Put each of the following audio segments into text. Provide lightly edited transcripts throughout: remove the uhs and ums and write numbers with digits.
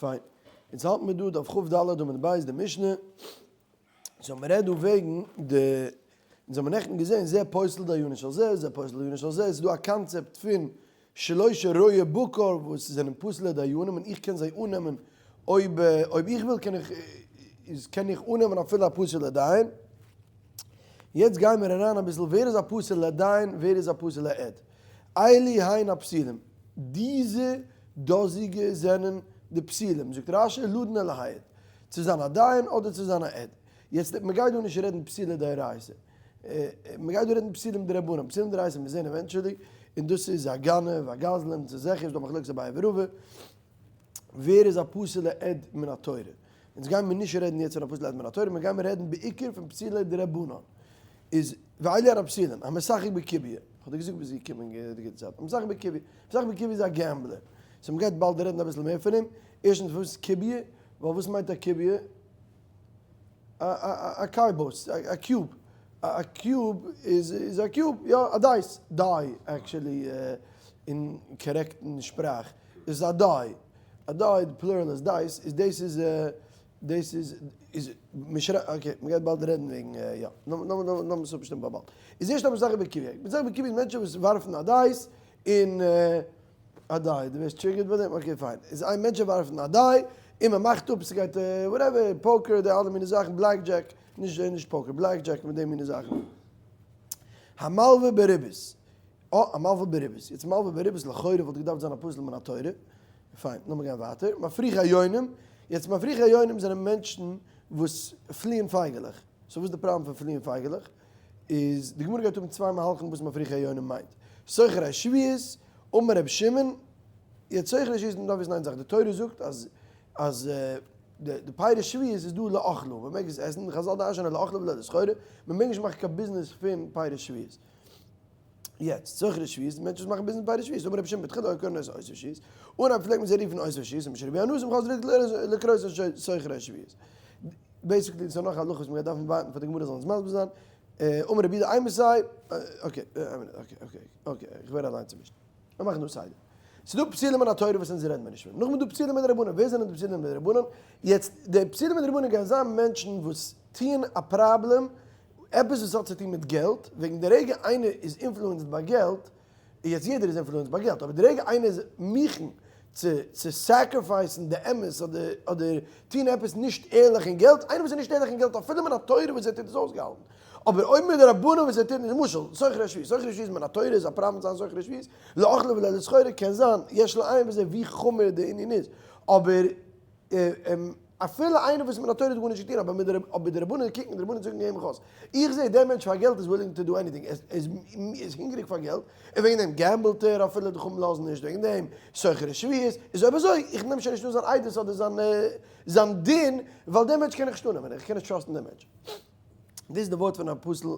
פיין. אונז האלטן מיר דא דף כ"ד עמוד ב' די משנה. so מ'רעדט דא וועגן די, אונז האבן נעכטן געזען זה פוסל דיינו של זה, זה פוסל דיינו של זה, ס'איז דא א קאנצעפט פון שלושה רועי בקר וואס זענען פסול'ע דיינים און איך קען זיי אננעמען אויב אויב איך וויל קען איך איז קען איך אננעמען אפילו א פסול'ע דיין. יעצט גייען מיר אריין אביסל ווער איז א פסול'ע דיין ווער איז א פסול'ע עד. אלו הן הפסולים, דיזע דאזיגע זענען די פסולים, זאגט רש"י לדון או להעיד, צו זיין א דיין אדער צו זיין א עד. יעצט מען גייט דא נישט רעדן פסולי דאורייתא, מען גייט דא רעדן פסולים דרבנן, פסולים דאורייתא מיר זעהן eventually, און דאס איז א גנב, א גזלן, ס'איז זיכער איז דא מחלוקת אביי ורבא, ווער איז א פסול'ע עד מן התורה. אונז גייען מיר נישט רעדן יעצט פון א פסול'ע עד מן התורה, מיר גייען מיר רעדן בעיקר פון פסולי דרבנן. איז ואלו הן הפסולים, המשחק בקוביא, כ'האב דיר געזאגט ביז געקומען די גוטע צייט, המשחק בקוביא, משחק בקוביא איז א gambler, so מ'גייט באלד רעדן אביסל מער פון אים, ערשטנס וואס איז קוביא, ווייל וואס מיינט א קוביא? א קייבאס, א cube, א cube איז א cube, יא א dice, die actually אין קארעקטן שפראך איז א die, א die די plural איז dice, איז דאס איז דאס איז איז משרע okay מ'גייט באלד רעדן וועגן יא לאמיר עס אפשטעלן פאר באלד, איז ערשט א משחק בקוביא, משחק בקוביא איז מענטשן וואס ווארפן א dice און א die, דו ווערסט triggered ביי דעם? okay פיין. איז איין מענטש ווארפן א die, און מען מאכט אפ, ס'גייט whatever, poker, די אלע מיני זאכן, black jack, נישט נישט poker, black jack מיט די מיני זאכן. המלווה בריבית. אה, המלווה בריבית. יעצט מלווה בריבית לכאורה וואלט געדארפט זיין א פסול מן התורה. פיין, לאמיר גיין ווייטער. מפריחי יונים. יעצט מפריחי יונים זענען מענטשן וואס פליען פייגעלעך. so וואס איז די פראבלעם פון פליען פייגעלעך? איז די גמרא גייט האבן צוויי מהלכים וואס מפריחי יונים מיינט. סוחרי שביעית, אמר רבי שמעון, יעצט סוחרי שביעית מען דארף וויסן איין זאך, די תורה זאגט אז אז די פירות שביעית איז דא לאכלה, מען מעג עס עסן, חזל דרש'נען לאכלה ולא לסחורה, מען מעג נישט מאכן קיין ביזנעס פון פירות שביעית. יעצט, סוחרי שביעית, מענטשן וואס מאכן ביזנעס פירות שביעית, אמר רבי שמעון בתחילה היו קורין אותן אוספי שביעית, אנהייב פלעגט מען זיי רופן אוספי שביעית, ומשרבי אנוסים חזרו לקרות סוחרי שביעית. basically ס'איז נאך הלכות מ'גייט דארפן ווארטן פאר די גמרא זאל אונז מסביר זיין, אמר רבי יהודה אימתי, okay, okay okay okay איך ווער אליין צומישט, מיר מאכן דא סדר. ס'איז דא פסולים מן התורה וואס אונז רעדן מיר נישט פון, נאכדעם איז דא פסולים מדרבנן, ווער זענען די פסולים מדרבנן? יעצט די פסולים מדרבנן גייען זיין מענטשן וואס טוען א פראבלעם, עפעס וואס האט צו טון מיט געלט, וועגן די רגע איינער איז influenced ביי געלט, יעצט יעדער איז influenced ביי געלט, אבער די רגע איינער איז מוכן צו צו sacrifice ן די אמת אדער אדער טון עפעס נישט ערליך אין געלט, איינער וואס איז נישט ערליך אין געלט אפילו מן התורה וואס ער טוט איז אויסגעהאלטן, אבער אויב מדרבנן וואס ער טוט, למשל סוחרי שביעית, סוחרי שביעית מן התורה איז א פראבלעם זיין סוחרי שביעית, לאכלה ולא לסחורה קען זיין, יש לעיין בזה ווי חמור די ענין איז, אבער אפילו איינער וואס מן התורה האט גארנישט געטון אבער מיט אבער די רבנן קוקן די רבנן זאגן אים אויס איך זעה דער מענטש פאר געלט איז willing to do anything ער איז איז הונגעריג פאר געלט און וועגן דעם gamble ט ער אפילו די חכמים לאזן נישט וועגן דעם סוחרי שביעית איז אויב אזוי איך נעם שוין נישט אן זיין עדות אדער זיין זיין דין ווייל דער מענטש קען איך נישט אננעמען איך קען נישט trust ן דעם מענטש. דאס איז די ווארט פון א פסול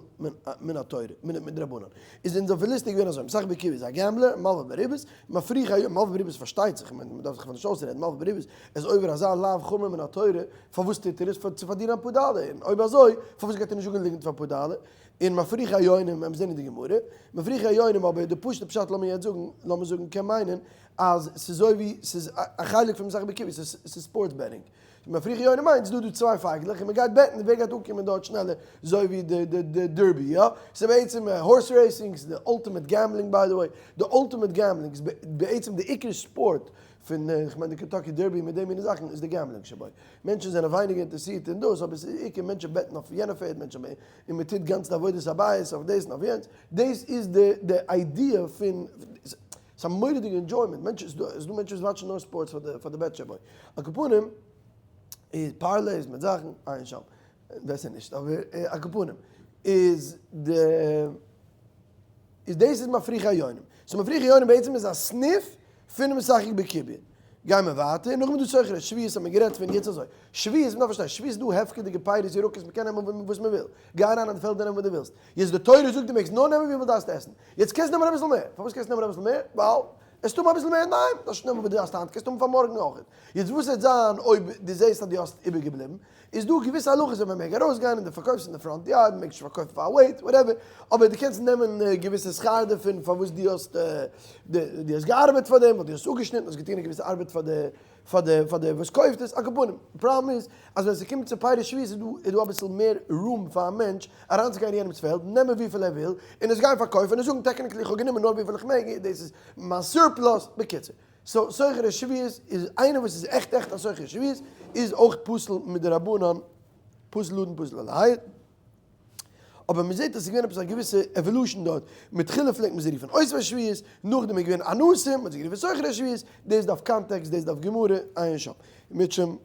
מן התורה, מדרבנן. איז אונזער ליסטע געווען אזוי, משחק בקוביא איז א gambler, מלווה בריבית, מפריח א, מלווה בריבית פארשטייט זיך, מען דארף זיך נישט אויסרעדן, מלווה בריבית איז עובר אזא לאו חמור מן התורה, פארוואס טוט ער עס? צו פארדינען אפאר דאלער, און אויב אזוי, פארוואס גייט ער נישט זאגן ליגנט פאר אפאר דאלער? און מפריחי יונים, מיר זעהן אין די גמרא, מפריחי יונים, אבער די פשוט'ע פשט לאמיר יעצט זאגן, לאמיר זאגן קען מיינען אז ס'איז אזוי ווי ס'איז א חלק פון משחק בקוביא, ס'איז sports betting. מפריחי יונים מיינט ס'דא דא צוויי פייגלעך און מ'גייט bet ן ווער גייט אנקומען דארט שנעלער אזוי ווי די די די derby יא? ס'איז בעצם horse racing ס'איז די ultimate gambling by the way די ultimate gambling איז בעצם די עיקר ספארט פון כ'מיין די Kentucky Derby מיט די מיני זאכן איז די gambling שבו מענטשן זענען ווייניגער אינטערסירט אין דאס אבער ס'איז עיקר מענטשן bet ן אויף יענע פערד מענטשן און מ'טוט גאנץ די עבודת הבית אויף דאס און אויף יענץ דאס איז די די idea פון ס'איז א מורא'דיגע enjoyment, מענטשן, ס'איז דא מענטשן וואס watch ן נאר ספארטס פאר די פאר די bet שבו. על כל פנים, איז parlays מיט זאכן, עיין שם. בעסער נישט, אבער על כל פנים, איז די, איז דאס איז מפריחי יונים. so מפריחי יונים בעצם איז א סניף פונעם משחק בקוביא. גיימער ווייטער, נאכדעם איז דא סוחרי שביעית האט מען גערעדט פון יעצט אזוי. שביעית, מ'דארף פארשטיין, שביעית איז דא הפקר'דיגע פירות ירקות, מ'קען נעמען וואס מ'וויל. גיי אריין אין די פעלד און נעם וואס דו ווילסט. יעצט די תורה זאגט דו מעגסט נאר נעמען וויפיל דארפסט עסן, יעצט קענסט נעמען אביסל מער, פארוואס קענסט נעמען אביסל מער? ווייל עסט האבן אביסל מער אינדערהיים, דארפסט נישט נעמען וואס דו האסט היינט, קענסט האבן פאר מארגן אויך. יעצט וואס וועט זיין אויב דו זעסט אז דו האסט איבערגעבליבן? איז דא געוויסע הלכות ווען מען מעג ארויסגיין און דו פארקויפסט אין די front yard, מען מעג נישט פארקויפן פאר א weight, whatever, אבער דו קענסט נעמען געוויסע שכר דערפון פארוואס דו האסט דו האסט געארבעט פאר דעם, ווייל דו האסט אפגעשניטן, האסט געטון א געוויסע ארבעט פאר די. פאר די פאר די וואס קויפט עס, על כל פנים, די פראבלעם איז אז ווען ס'קומט צו פירות שביעית איז דא איז דא אביסל מער room פאר א מענטש אריינצוגיין אין יענעמ'ס פעלד, נעמען וויפיל ער וויל, און עס גיין פארקויפן און זאגן technically איך האב גענומען נאר וויפיל איך מעג, דאס איז מיין surplus, בקיצור. so שוכרי שביעית איז איינער וואס איז עכט עכט א שוכר שביעית איז אויך פסול מדרבנן, פסול לאדן פסול ללהט. אבער מען זעט אז ס'איז געווען עפעס א געוויסע evolution דארט, מתחילה פלעגט מען זיי רופן אוספי שביעית, נאכדעם איז געווען אנוסים, מען האט זיי גערופן שוכרי שביעית, דאס דארף context, דאס דארף גמרא, עיין שם. מירצעשעם,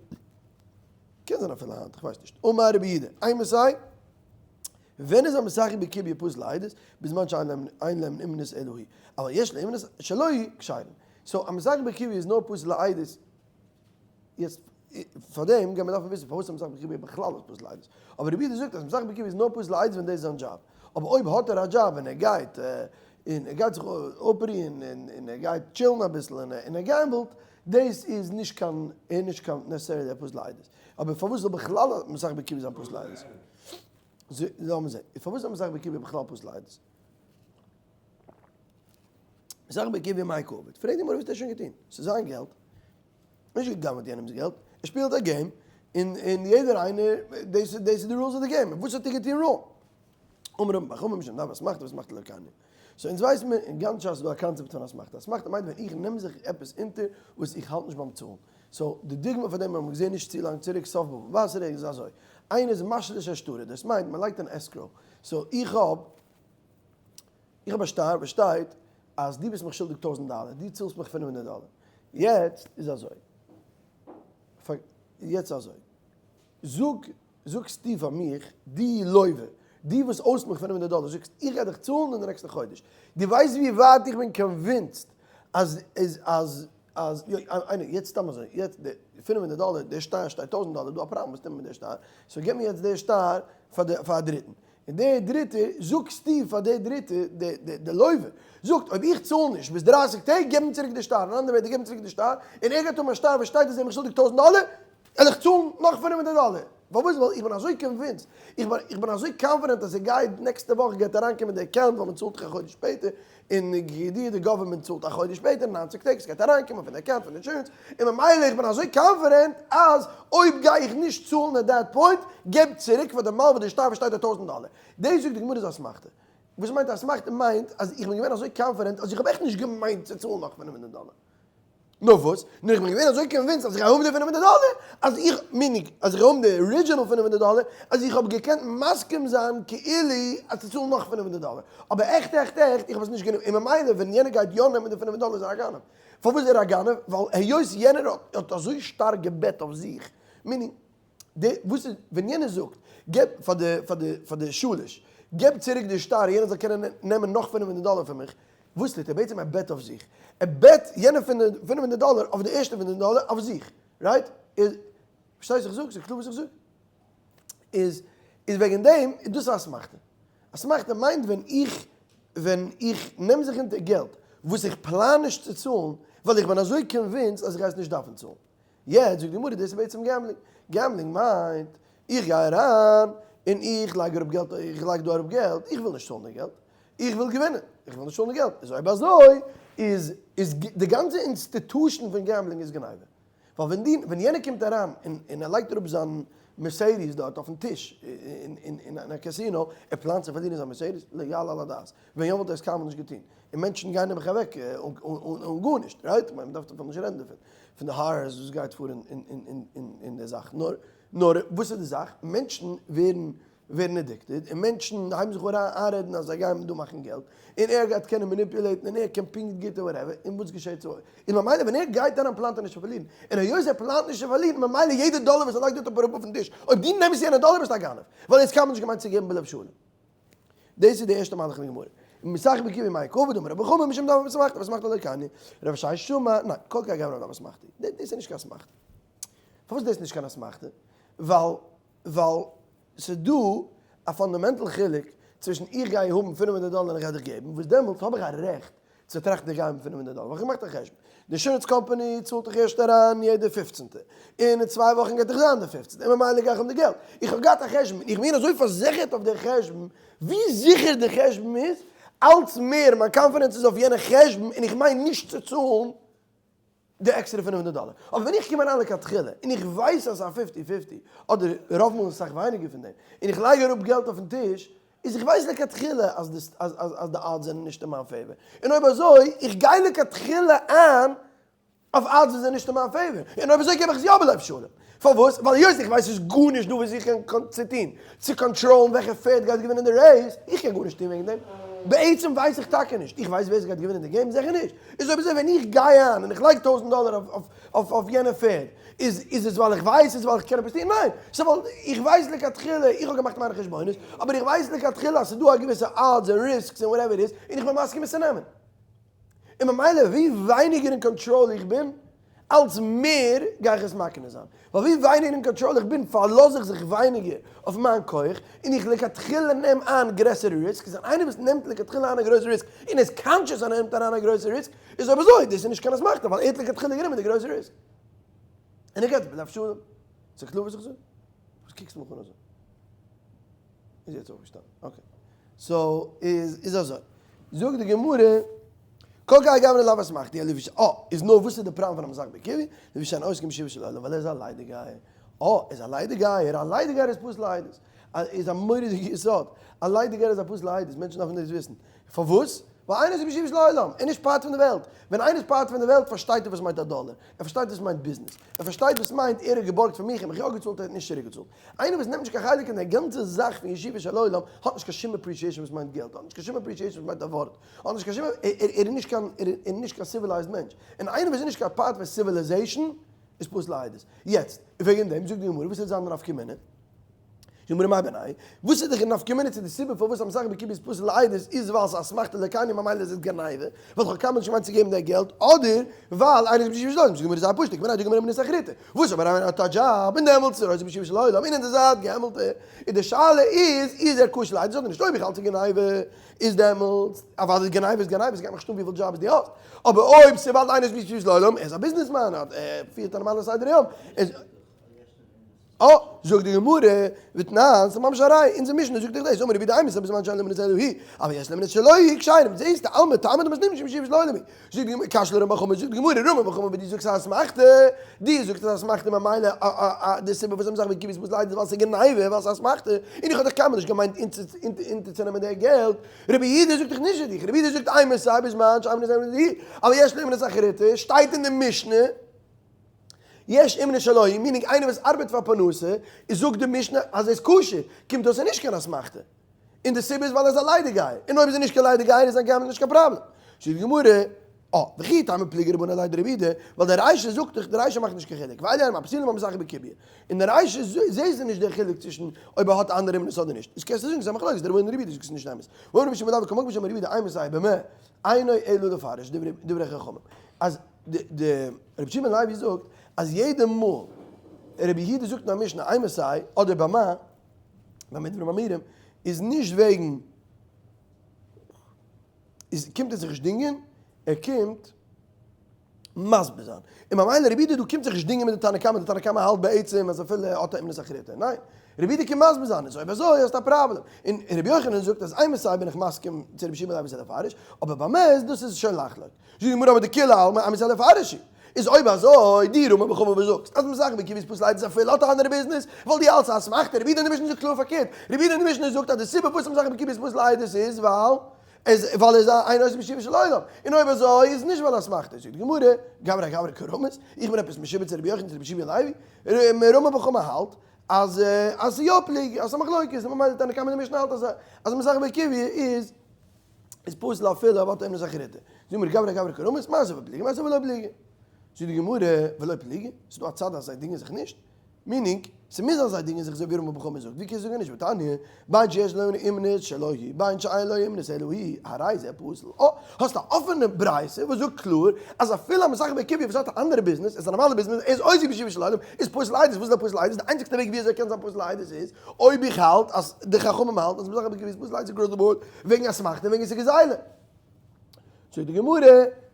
קען זיין אפילו היינט, כ'ווייס נישט. אמר רבי יהודה, אימתי, ווען איז א משחק בקוביא פסול לעדות, בזמן שאין להם אומנות אלא היא, אבל יש להם אומנות שלו היא כשרים. so א משחק בקוביא איז נאר פסול לעדות, יעצט פאר דעם גייט מען דארפן וויסן פארוואס א משחק בקוביא בכלל איז פסול לעדות. אבער רבי יהודה זאגט אז משחק בקוביא איז נאר פסול לעדות ווען דאס איז זיין דזשאב. אבער אויב האט ער א דזשאב און ער גייט און ער גייט זיך אפרוען און ער גייט chill ן אביסל און ער gamble ט, דאס איז נישט קיין ער נישט קיין necessarily א פסול לעדות. אבער פארוואס זאל בכלל א משחק בקוביא זיין פסול לעדות? לאמיר זען. פארוואס איז א משחק בקוביא בכלל פסול לעדות? משחק בקוביא מאי קעביד. פרעג די גמרא וואס האט ער שוין געטון? ס'איז זיין געלט. נישט גע'גנב'עט יענעמ'ס געלט. ער שפילט א game און און יעדער איינער דאס איז דאס איז די rules of the game. וואס האט ער געטון wrong? אמר רמי בר חמא משום דבר אסמכתא ואסמכתא לא קניא. so אונז ווייסן מיר אין גאנץ שס איז דא א קאנצעפט פון אסמכתא. אסמכתא מיינט ווען איך נעם זיך עפעס אונטער וואס איך האלט נישט ביים צאלן. so די דוגמא פאר דעם האבן מיר געזען נישט צו לאנג צוריק סוף בבא בתרא איז אזוי. איינער איז משליש את שטרו דאס מיינט מען לייגט אן escrow. so איך האב איך האב א שטר וואס שטייט אז דו ביסט מיך שולדיג טויזנט דאלער, דו צאלסט מיך פינף הונדערט דאלער. יעצט איז אזוי, יעצט אזוי, זאג, זאגסטו פאר מיך, דו לוה, דו וואס owe סט מיך פינף הונדערט דאלער, זאגסט איך גיי דיך צאלן אין די נעקסטע חודש. דו ווייסט ווי ווייט איך בין convinced אז אז אז יא, איינער, יעצט סתם אזוי, יעצט די פינף הונדערט דאלער, די שטר שטייט טויזנט דאלער, דא א פראבלעם וואס טוט מען מיט די שטר, so גיב מיר יעצט די שטר פאר די פאר א דריטן. און דער דריטער, זאגסטו פאר דער דריטער, דער לוה, זאגט, אויב איך צאל נישט ביז דרייסיג טעג, געב אים צוריק די שטר, אין אנדערע ווערטער, געב אים צוריק די שטר, און ער גייט האבן א שטר וואס שטייט אז ער איז מיך שולדיג טויזנט דאלער, וועל איך צאלן נאך פינף הונדערט דאלער. פארוואס? ווייל איך בין אזוי convinced, איך בין איך בין אזוי confident אז ער גייט נעקסטע וואך גייט אריינקומען די account ווייל מען צאלט דאך א חודש שפעטער, און כידוע די government צאלט א חודש שפעטער, ניינציג טעג, ס'גייט אריינקומען פון די account פון די אינשורענס, און ממילא איך בין אזוי confident אז אויב גיי איך נישט צאלן at that point, געב צוריק פאר די מלווה די שטר וואס שטייט דארט טויזנט דאלער. דאס זאגט די גמרא איז אסמכתא. וואס מיינט אסמכתא מיינט אז איך בין געווען אזוי confident אז איך האב עכט נישט געמיינט צו צאלן נאך פינף הונדערט דאלער. נאר וואס? נאר איך בין געווען אזוי convinced אז איך גיי האבן די פינף הונדערט דאלער, אז איך, meaning, אז איך גיי האבן די original פינף הונדערט דאלער, אז איך האב געקענט מסכים זיין כאילו אז צו צאלן נאך פינף הונדערט דאלער. אבער עכט עכט עכט, איך האב עס נישט גענומען. און ממילא ווען יענער גייט יא נעמען די פינף הונדערט דאלער איז ער א גנב. פארוואס איז ער א גנב? ווייל היות יענער האט אזוי שטארק געבעט אויף זיך, meaning, די וואס איז ווען יענער זאגט געב פאר די פאר די פאר די שליש געב צוריק די שטר יענער זאל קענען נעמען נאך פינף הונדערט דאלער פון מיך, וואס טוט ער בעצם ער בעט אויף זיך, ער בעט יענע פינף הונדערט דאלער אויף די ערשטע פינף הונדערט דאלער אויף זיך, right? איז פארשטייסט וואס איך זאג? ס'איז קלאר וואס איך זאג? איז איז וועגן דעם איז דאס א אסמכתא. אסמכתא מיינט ווען איך ווען איך נעם זיך אונטער געלט וואס איך פלאן נישט צו צאלן ווייל איך בין אזוי convinced אז איך גיי עס נישט דארפן צאלן. יעצט זאגט די גמרא דאס איז בעצם gambling, gambling מיינט איך גיי אריין און איך לייג אראפ געלט, איך לייג דא אראפ געלט, איך וויל נישט צאלן די געלט, איך וויל געווינען, איך וויל נישט צאלן די געלט, איז אויב אזוי איז איז די גאנצע institution פון gambling איז גניבה, ווייל ווען די ווען יענער קומט אריין און און ער לייגט אראפ זיין מערסעדיס דארט אויפן טיש אין אין א קאסינא, ער פלאנט צו פארלירן זיין מערסעדיס? לא יעלה על הדעת, ווען יא וואלט ער עס קיינמאל נישט געטון, און מענטשן גייען נעבעך אוועק אן גארנישט, right? כ'מיין מ'דארף אפילו נישט רעדן דערפון. פון די horrors וואס גייט פאר אין די זאך, נאר נאר וואס איז די זאך, מענטשן ווערן ווערן addicted, און מענטשן הייבן זיך אן איינרעדן אז זיי גייען דא מאכן געלט, און ער גייט קענען manipulate ן, און ער קען פונקט גוט און whatever, און וואס געשעט צו, און ממילא ווען ער גייט אריין פלאנט ער נישט צו פארלירן, און היות ער פלאנט נישט צו פארלירן, ממילא יעדע דאלער וואס ער לייגט דארט אראפ אויפן טיש, אויב דו נעמסט יענע דאלער ביסטו א גנב, ווייל ער האט קיינמאל נישט געמיינט צו געבן בלב שלם. דאס איז די ערשטע מהלך אין די גמרא. משחק בקוביא מאי קעביד אמר רבי חמא משום דבר אסמכתא ואסמכתא לא קניא. רב ששת אמר, ניין, כל כהאי גוונא לאו אסמכתא. דאס איז נישט קיין אסמכתא. פארוואס איז דאס נישט קיין אסמכתא? ווייל ווייל ס'איז דא א fundamental חילוק צווישן איך גיי האבן פינף הונדערט דאלער און איך גיי דיך געבן, וואס דעמאלטס האב איך א רעכט צו טראכטן איך גיי האבן פינף הונדערט דאלער, ווייל איך האב געמאכט א חשבון, די אינשורענס קאמפאני צאלט דיך ערשט אריין יעדע פופצנטע, און אין צוויי וואכן גייט דאך זיין די פופצנטע, און ממילא גיי איך האבן די געלט. איך האב געהאט א חשבון, איך בין אזוי פארזיכערט אויף די חשבון, ווי זיכער די חשבון איז, אלץ מער מיין confidence איז אויף יענע חשבון, און איך מיין נישט צו צאלן. די עקסטערע 500 דאלער. אבער ווען איך קום אריין לכתחילה און איך ווייס אז ס'איז א fifty fifty, אדער רוב מאל איז אסאך ווייניגער פון דעם, און איך לייג אראפ געלט אויפן טיש, איז איך ווייס לכתחילה אז די אז די odds זענען נישט אין מיין favor. און אויב אזוי, איך גיי לכתחילה איין אויף odds וואס זענען נישט אין מיין favor. און אויב אזוי געב איך עס יא בלב שלם. פארוואס? ווייל היות איך ווייס ס'איז גארנישט דא וואס איך קען צו טון צו control ן וועלכע פערד גייט געווינען די race, איך קען גארנישט טון וועגן דעם. בעצם ווייס איך טאקע נישט. איך ווייס ווער ס'גייט געווינען די game? זיכער נישט. איז אויב אזוי ווען איך גיי איין און איך לייג 1000 דאלער אויף אויף יענע פערד, איז איז עס ווייל איך ווייס? איז ווייל איך קען עפעס טון? ניין! ס'איז ווייל איך ווייס לכתחילה, איך האב געמאכט מיינע חשבונות, אבער איך ווייס לכתחילה אז ס'איז דא א געוויסע odds און risks און whatever it is, און איך בין מסכים עס צו נעמען. און ממילא ווי ווייניגער אין קאנטראל איך בין, אלץ מער גיי איך עס מקנה זיין. ווייל ווי ווייניגער אין קאנטראל איך בין, פארלאז איך זיך ווייניגער אויף מיין כח, און איך לכתחילה נעם איין גרעסערע risks. און איינער וואס נעמט לכתחילה איין א גרויסע risk, און איז conscious אז ער נעמט אריין א גרויסע risk, איז אויב אזוי, דאס איז נישט קיין אסמכתא, ווייל ער האט לכתחילה גענומען די גרויסע risk. און ער געבט בלב שלם. ס'איז קלאר וואס איך זאג? וואס קוקסטו מיך אן אזוי? איז יעצט אויפגעשטאנען. okay. so איז איז אזוי. זאגט די גמרא, כל כהאי גוונא לאו אסמכתא, אלא לפי ש אה, איז נאר וואס איז די פראבלעם פון א משחק בקוביא? לפי שאין עוסקין בישובו של עולם, ווייל ער איז א ליידיגייער. אה, ער איז א ליידיגייער, א ליידיגייער איז פסול לעדות. איז א מורא'דיגע יסוד. א ליידיגייער איז א פסול לעדות, מענטשן דארפן דאס וויסן. פארוואס? ווייל איינער איז בישובו של עולם, ער איז נישט part פון די וועלט. ווען איינער איז part פון די וועלט פארשטייט ער וואס מיינט א דאלער, ער פארשטייט וואס מיינט ביזנעס, ער פארשטייט וואס מיינט ער האט געבארגט פון מיך און מיך יא געצאלט ער האט נישט צוריק געצאלט. איינער וואס נעמט נישט קיין חלק אין די גאנצע זאך פון ישובו של עולם האט נישט קיין שום appreciation וואס מיינט געלט, האט נישט קיין שום appreciation וואס מיינט א ווארט, האט נישט קיין שום, ער איז נישט קיין, ער איז נישט קיין civilized מענטש. און איינער וואס איז נישט קיין part פון civilization איז פסול לעדות. יעצט, וועגן דעם זאגט די גמרא, וואס איז זיין נפקא מינה? זאגט מיר מאי בינייהו, וואס איז די נפקא מינה צו די סיבה פארוואס א משחק בקוביא איז פסול לעדות איז ווייל ס'איז אסמכתא לקנין ממילא איז עס גניבה, ווייל כ'האב קיינמאל נישט געמיינט צו געבן די געלט, אדער ווייל איינער איז בישובו של עולם, זאגט די גמרא זייער פשוט, כ'מיין אז די גמרא מיינט אחריתא, וואס אבער איינער האט א דזשאב און דעמאלטס איז ער עוסק בישובו של עולם און אין די זייט gambleט ער, איז די שאלה איז איז ער כשר לעדות אדער נישט, אויב איך האלט ס'איז גניבה איז דעמאלטס אוודאי גניבה איז גניבה, ס'גייט מיך נישט אן וויפיל דזשאבס דו האסט, אבער אויב ס'איז ווייל איינער איז בישובו של עולם, ער איז א ביזנעסמאן, ער פירט א נארמאלע סדר יום, איז. אה, זאגט די גמרא, ותנן, ס'איז ממש א ראיה, אונזער משנה זאגט דאך דאס, אמר רבי יהודה אימתי בזמן שאין לו אומנות אלא היא, אבל יש לו אומנות שלו היא כשרים, זעהסטו, אלמא טעמא דמתניתין בישובו של עולם היא. זאגט די גמרא, קשיא לרמי בר חמא, זאגט די גמרא, רמי בר חמא ווי דו זאגסט אז אסמכתא, דו זאגסט אז אסמכתא ממילא די סיבה וואס מ'זאגט בקוביא איז פסול לעדות ווייל ס'איז גניבה ווייל ס'איז אסמכתא, און איך האב דאך קיינמאל נישט געמיינט אונטערצונעמען די געלט, רבי יהודה זאגט דאך נישט ווי דיך, רבי יהודה זאגט אימתי בזמן שאין לו אומנות אלא היא, אבל יש לו אומנות אחריתא, שטייט אין די משנה. יש אומנות שלו היא, meaning איינער וואס ארבעט פאר פרנסה, איז זאגט די משנה אז ער איז כשר, קומט אויס ער איז נישט קיין אסמכתא. און די סיבה איז ווייל ער איז א ליידיגייער, און אויב איז ער נישט קיין ליידיגייער איז זיין gambling נישט קיין פראבלעם. זאגט די גמרא, אה, וכי תימא פליגי רבנן עליה דרבי יהודה, ווייל די רישא זאגט דאך, די רישא מאכט נישט קיין חילוק, ואלו הן הפסולים המשחק בקוביא. אין די רישא זעהסטו נישט די חילוק צווישן אויב ער האט אנדערע אומנות אדער נישט. איז קענסטו זאגן ס'איז א מחלוקת די רבנן און רבי יהודה, זאגסט נישט אמת. ואמר רבי שמעון בן לוי כמוהו בשם רבי יהודה אימתי במה אינו אלא לפרש דברי חכמים. אז די רבי שמעון לוי זאגט אז יעדע מאל רבי יהודה זאגט אין א משנה אימתי אדער במה במה דברים אמורים איז נישט וועגן איז קומט ער זיך נישט דינגען ער קומט מסביר זיין און ממילא רבי יהודה דא קומט זיך נישט דינגען מיט די תנא קמא די תנא קמא האלט בעצם אז אפילו האט ער אומנות אחריתא ניין רבי יהודה קומט מסביר זיין איז אויב אזוי האסטו א פראבלעם און רבי יוחנן זאגט אז אימתי בין איך מסכים צו רבי שמעון לוי איז לפרש אבער במה איז דאס איז שוין לחלוק זאגט די גמרא אבער דכולי עלמא אימתי לפרש היא. איז אויב אזוי, דו רמי בר חמא וואס זאגסט אז משחק בקוביא איז פסול לעדות אפילו האט א אנדערע ביזנעס, ווייל דו האלטסט אסמכתא, רבי יהודה אין די משנה זאגט קלאר פארקערט, רבי יהודה אין די משנה זאגט אז די סיבה פארוואס משחק בקוביא איז פסול לעדות איז ווייל עס ווייל ער איז א אינו עוסק בישובו של עולם, און אויב אזוי איז נישט ווייל אסמכתא. זאגט די גמרא, גברא אגברא קא רמית, איך בין עפעס משועבד צו רבי יוחנן צו רבי יהושע בן לוי, רמי בר חמא האלט אז אז ס'איז יא פליגי, אז ס'איז א מחלוקת, און ממילא תנא קמא אין די משנה האלט אז אז משחק בקוביא איז איז פסול אפילו אויב האט אומנות אחריתא. זאג מיר גברא אגברא קא רמית, מר סבר פליגי מר סבר לא פליגי. זאגט די גמרא ולא פליגי, ס'איז דא א צד אז זיי דינגען זיך נישט, meaning, ס'מוז זיין זיי דינגען זיך אזוי ווי רמי בר חמא זאגט, ווי קענסטו זאגן נישט והתניא, בין שיש לו אומנות שלו היא, בין שאין לו אומנות אלא היא, הרי זה פסול. אה, האסט א אפענע ברייתא וואס זאגט קלאר אז אפילו א משחק בקוביא וואס האט א אנדערע ביזנעס, עס איז א נארמאלע ביזנעס, ער איז עוסק בישובו של עולם, איז פסול לעדות, וואס איז דער פסול לעדות? די איינציגסטע וועג ווי אזוי ער קען זיין פסול לעדות איז אויב איך האלט אז די חכמים האלטן אז משחק בקוביא איז פסול לעדות across the board וועגן אסמכתא און וועגן ס'גזילה. זאגט די גמרא,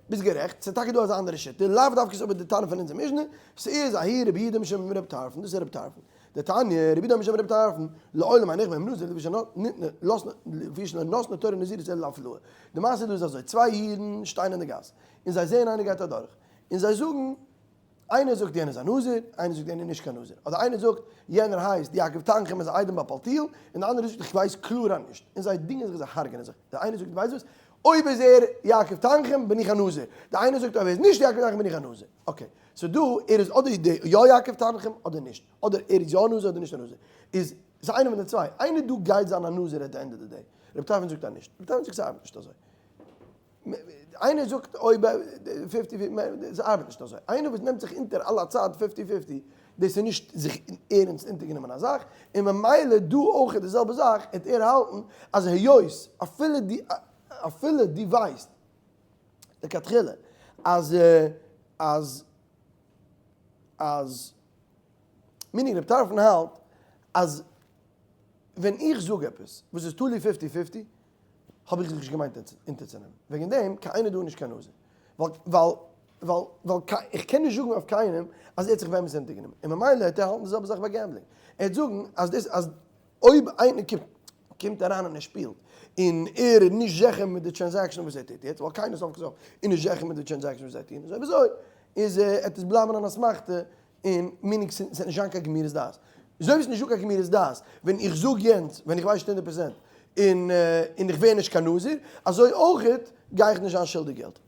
ביסט גערעכט, ס'איז טאקע דא אזא אנדערע שיטה, לאו דווקא איז אבער די תנא פון אונזער משנה, ס'איז ההיא רבי יהודה משום רבי טרפון, דאס איז רבי טרפון. דתניא, רבי יהודה משום רבי טרפון, לעולם אין בהם נזיר לפי שלא נתנה תורה נזירות אלא להפלאה. די מעשה דא איז אזוי, צוויי אידן שטייען אין די גאס, און זיי זעען איינער גייט אדורך. און זיי זאגן, איינער זאגט יענער איז א נזיר, איינער זאגט יענער איז נישט קיין נזיר. אדער איינער זאגט יענער הייסט יעקב תנחום איז א איידעם ביי פלטיאל, און די אנדערע זאגט איך ווייס קלאר אז נישט. און זיי דינגען זיך זיי הרג'נען זיך. די איינער זאגט ווייסט וואס, אויב איז ער יעקב תנחום בין איך א נזיר. די איינער זאגט אויב ער איז נישט יעקב תנחום בין איך א נזיר. okay, so דא ער איז אדער די יא יעקב תנחום אדער נישט. אדער ער איז יא א נזיר אדער נישט א נזיר. איז ס'איז איינער פון די צוויי. איינער דא גייט זיין א נזיר at the end of the day. רבי טרפון זאגט אז נישט. רבי טרפון זאגט ס'ארבעט נישט אזוי. איינער זאגט אויב fifty fifty, ס'ארבעט נישט אזוי. איינער וואס נעמט זיך אונטער אלע צייט fifty fifty, דאס איז נישט זיך ערענסט אונטערגענומען א זאך, און ממילא דא אויך איז די זעלבע זאך, העט ער האלטן אז היות אפילו דו אפילו דו ווייסט לכתחילה אז אז אז meaning רב טרפון האלט אז ווען איך זאג עפעס וואס איז תלוי fifty fifty האב איך זיך נישט געמיינט אונטערצונעמען וועגן דעם, קיין איינער דא איז נישט קיין נזיר, ווייל ווייל ווייל ווייל איך קען נישט זאגן אויף קיינעם אז ער האט זיך באמת אונטערגענומען, און ממילא העט ער האלטן די זעלבע זאך ביי gambling, ער העט זאגן אז דאס אז אויב איינער קומט קומט אריין און ער שפילט און ער איז נישט זיכער מיט די transaction וואס ער טוט יעצט, ווייל קיינער סוף כל סוף איז נישט זיכער מיט די transaction וואס זיי טוען, איז אויב אזוי איז העט עס בלייבן אן אסמכתא און meaning ס'וועט נישט זיין קיין גמירות דעת. אזוי ווי ס'איז נישטא קיין גמירות דעת ווען איך זאג יענץ ווען איך ווייס נישט הונדערט פראצענט און און איך ווער נישט קיין נזיר, אזוי אויכעט גיי איך נישט זיין שולדיג געלט.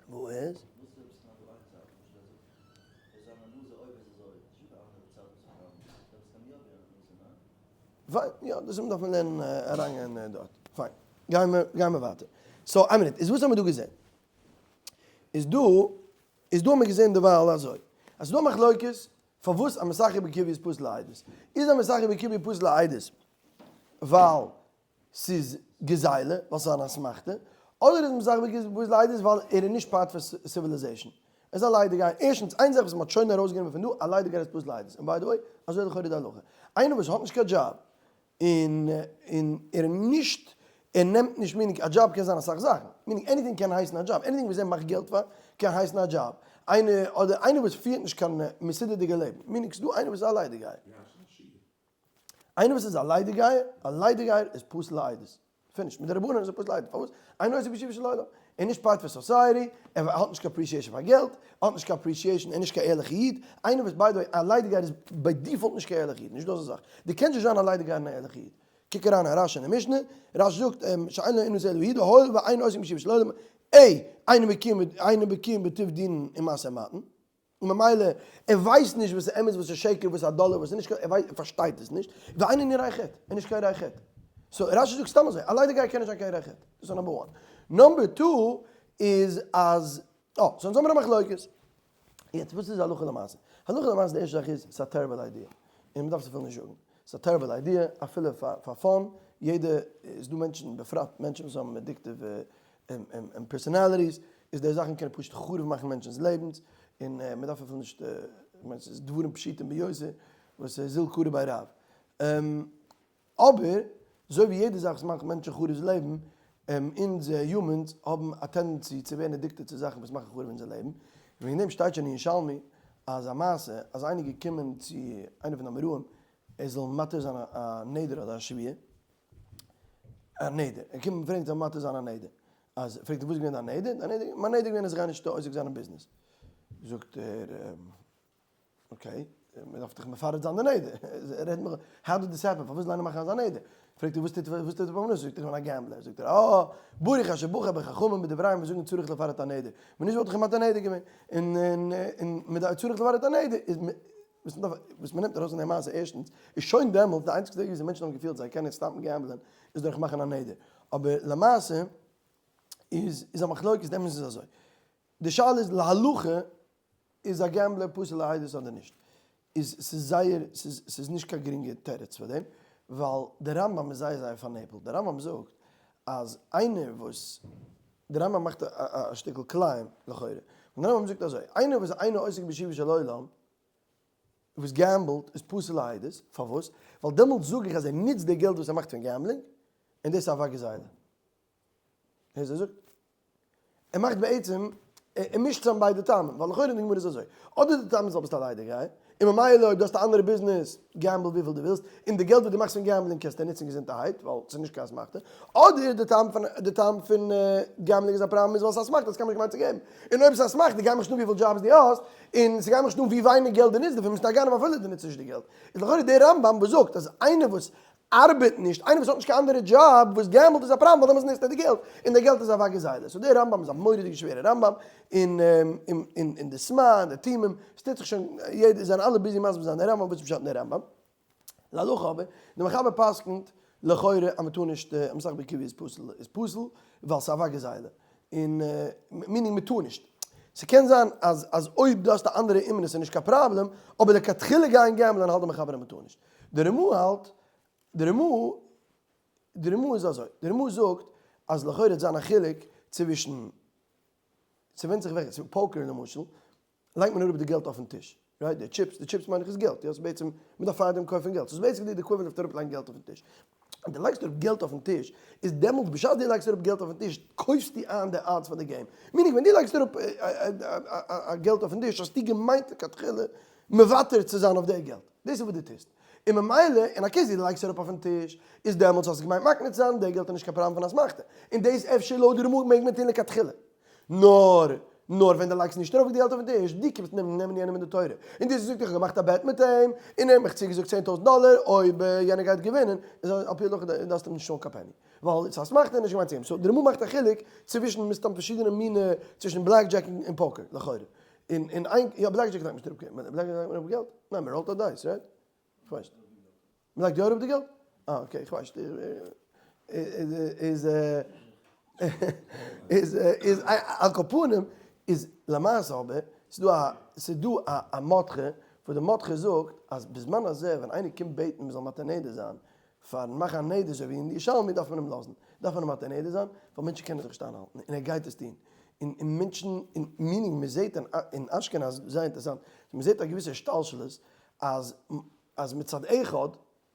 וואו איז? פיין, יא, דאס דארף מען לערנען אריינגיין דארט. פיין, גיימער גיימער ווייטער. so איין מינוט, איז וואס האמיר דא געזען? איז דא איז דא האט מען געזען דערווייל אזוי אז ס'דא מחלוקת פארוואס א משחק בקוביא איז פסול לעדות, איז א משחק בקוביא פסול לעדות ווייל ס'איז גזילה ווייל ס'איז אן אסמכתא, אדער איז משחק בקוביא פסול לעדות ווייל ער איז נישט part פון civilization, ער איז א ליידיגייער, ערשטנס איין זאך וואס מ'האט שוין ארויסגענומען פון דא, א ליידיגייער איז פסול לעדות, און by the way אזוי איז לכאורה די הלכה, איינער וואס האט נישט קיין דזשאב און און ער איז נישט ער נעמט נישט meaning א דזשאב קען זיין אסאך זאכן meaning anything קען הייסן א דזשאב anything וואס ער מאכט געלט פאר קען הייסן א דזשאב איינער אדער איינער וואס פירט נישט קיין מסודר'דיגע לעבן meaning ס'דא איינער וואס איז א ליידיגייער איינער וואס איז א ליידיגייער א ליידיגייער איז פסול לעדות finish, מיט די רבנן איז ער פסול לעדות, פארוואס? אינו עוסק בשובו של עולם, ער איז נישט part פון society, ער האט נישט קיין appreciation פאר געלט, ער האט נישט קיין appreciation, ער איז נישט קיין ערליכע איד, איינער וואס by the way, א ליידיגייער איז by default נישט קיין ערליכע איד, נישט דא אזא זאך, דו קענסט נישט זיין א ליידיגייער און א ערליכע איד, קוק אריין אין רש"י אין די משנה, רש"י זאגט, שאין לו אינוס אלא הוא, הואיל ואינו עוסק בשובו של עולם, ע, אינו בקי בטוב דין ומשא ומתן. און ממילא ער ווייסט נישט וואס איז אמת וואס איז שקר וואס איז א דאלער וואס איז נישט ער ווייסט ער פארשטייט עס נישט, ואינו ירא חטא, ער איז נישט קיין ירא חטא. so רש"י זאגט סתם אזוי, א ליידיגייער קען נישט זיין קיין ירא חטא. דאס איז number one. number two איז אז, אה, so אונז האמיר א מחלוקת. יעצט וואס איז הלכה למעשה? הלכה למעשה די ערשטע זאך איז, ס'איז א terrible idea. און מ'דארף עס אפילו נישט זאגן. ס'איז א terrible idea אפילו פאר fun, יעדע, ס'איז דא מענטשן, בפרט מענטשן וואס האבן addictive און personalities, איז די זאכן קענען פשוט חרוב מאכן מענטשנ'ס לעבנס, און מען דארף אפילו נישט, כ'מיין ס'איז דברים פשוטים ביותר, וואס זיל קרא ביי רב. אבער, אזוי ווי יעדע זאך וואס מאכט מענטשן חרוב'ס לעבן, אונז humans האבן א tendency צו ווערן addicted צו זאכן וואס מאכן חרוב אונזער לעבן, וועגן דעם שטייט שוין אין ירושלמי אז א מעשה אז איינער איז געקומען צו איינער פון די אמוראים ער זאל מתיר זיין א נדר אדער א שבועה, א נדר, ער קומט און פרעגט זאל מתיר זיין א נדר, אז פרעגט ער וואס איז געווען דיין נדר, דיין נדר, מיין נדר איז געווען אז איך גיי נישט עוסק זיין אין ביזנעס, זאגט ער okay, מען דארף דאך מפרט זיין די נדר, רעד מיך, how did this happen, פארוואס זאל איינער מאכן אזא נדר, פרעגט ער וואס טוט וואס טוט ער פרנסה, זאגט ער איך בין א gambler, זאגט ער אה, ברוך אשר בחר בחכמים בדבריהם וואס זאגן צריך לפרט הנדר, ווען נישט וואלט איך כמעט א נדר געווען, און און און מען דארף צריך לפרט הנדר איז וואס מ'דארף, וואס מ'נעמט ארויס פון די מעשה ערשטנס, איז שוין דעמאלטס די איינציגסטע וועג וויאזוי מענטשן האבן געפילט זיי קענען stop ן gamble ען איז דורך מאכן א נדר. אבער למעשה איז איז א מחלוקת, די אמת איז אזוי, די שאלה איז להלכה איז א gambler פסול לעדות אדער נישט? איז ס'איז זייער ס'איז ס'איז נישט קיין גרינגע תירוץ פאר דעם, ווייל די רמב"ם איז זייער זייער פארנעפלט, די רמב"ם זאגט אז איינער וואס די רמב"ם מאכט א שטיקל claim לכאורה, און די רמב"ם זאגט אזוי, איינער וואס אינו עוסק בשובו של עולם, וואס gamble ט, איז פסול לעדות, פארוואס? ווייל דעמאלטס זאג איך אז ער נוצט די געלט וואס ער מאכט פון gambling, און דאס איז אבק גזילה. הערסט וואס ער זאגט? ער מאכט בעצם. ער מישט צוזאם ביידע טעמים, ווייל לכאורה אין די גמרא איז אזוי, אדער די טעם איז ווייל ביסט א ליידיגייער, און ממילא אויב דו האסט א אנדערע ביזנעס, gamble וויפיל דו ווילסט, און די געלט וואס דו מאכסט פון gambling קענסטו נוצן געזונטערהייט, ווייל ס'איז נישט קיין אסמכתא, אדער די טעם פון די טעם פון gambling איז א פראבלעם איז ווייל ס'איז אסמכתא, ס'קען מיר נישט געמיינט צו געבן, און אויב ס'איז אסמכתא גייט מיך נישט אן וויפיל jobs דו האסט, און ס'גייט מיך נישט אן ווי ווייניג געלט דו נוצט דערפון, ביסט א גנב אפילו דו נוצט נישט די געלט. איז לכאורה די רמב"ם וואס זאגט אז איינער וואס ארבעט נישט, איינער וואס האט נישט קיין אנדערע דזשאב, וואס gamble ט איז א פראבלעם ווייל דעמאלטס נוצט ער די געלט, און די געלט איז אבק גזילה. so דער רמב"ם איז א מורא'דיגע שווערע רמב"ם, און און און די סמ"ע און די תימים, ס'טוט זיך שוין, יעדער, זענען אלע busy מסביר זיין די רמב"ם, וואס איז פשט אין די רמב"ם. להלכה אבער, די מחבר פסק'נט לכאורה אז מ'טאר נישט, א משחק בקוביא איז פסול, איז פסול, ווייל ס'איז אבק גזילה. און meaning מ'טאר נישט. ס'קען זיין אז אז אויב דו האסט א אנדערע אומנות איז נישט קיין פראבלעם, אבער לכתחילה גיין gamble ען האלט די מחבר אז מ'טאר נישט. די רמ"א האלט, די רמ"א, די רמ"א איז אזוי, די רמ"א זאגט אז לכאורה וועט זיין א חילוק צווישן, ס'ווענדט זיך וועלכע, poker למשל, לייגט מען אראפ די געלט אויפן טיש, right? די טשיפס, די טשיפס מיין איך איז געלט, יא? ס'איז בעצם, מ'דארף פארדעם קויפן געלט, ס'איז basically די equivalent אויף אראפלייגן געלט אויפן טיש. ווען דו לייגסט אראפ געלט אויפן טיש, איז דעמאלטס בשעת דו לייגסט אראפ געלט אויפן טיש, קויפסטו איין די odds פאר די game. meaning ווען דו לייגסט אראפ געלט אויפן טיש, האסטו געמיינט לכתחילה מוותר צו זיין אויף די געלט. דאס איז וואס דו טוסט. און ממילא, אין א case ווי דו לייגסט אראפ אויפן טיש, איז דעמאלטס האסטו געמיינט מקנה צו זיין, די געלט איז נישט קיין פראבלעם פון אסמכתא. און דאס אפשר לויט די רמ"א מעג מען טון לכתחילה. נאר, נאר ווען דו לייגסט נישט ארויף די געלט אויפן טיש, דו קומסט נעמען נעמען יענעם אין די תורה, און דו האסט געזאגט איך האב געמאכט א bet מיט אים, און ער האט מיך צוגעזאגט 10,000 דאלער אויב יענער גייט געווינען, איז על פי הלכה דארפסטו אים נישט צאלן קיין פעני, ווייל ס'איז אסמכתא און נישט געמיינט צו אים. so די רמ"א מאכט א חילוק צווישן מסתם פארשידענע מינע, צווישן blackjack און poker, לכאורה. און און איין, יא blackjack לייגט מען נישט אראפ געלט, blackjack לייגט מען אראפ געלט? ניין מען roll ט א dice, right? כ'ווייס נישט. מ'לייגט יא אראפ די געלט? אה okay איך ווייס נישט. איז איז איז על כל פנים איז למעשה אבער ס'איז דא א ס'איז דא א א מרדכי וואס די מרדכי זאגט אז בזמן הזה ווען איינער קומט בעטן מ'זאל מתיר נדר זיין פארן מאכן א נדר אזוי ווי אין ירושלמי דארף מען אים לאזן דארף מען אים מתיר נדר זיין ווייל מענטשן קענען זיך נישט איינהאלטן און ער גייט עס טון און און מענטשן און meaning מ'זעט אין אשכנז זייער אינטערעסאנט מ'זעט א געוויסע השתלשלות אז אז מצד אחד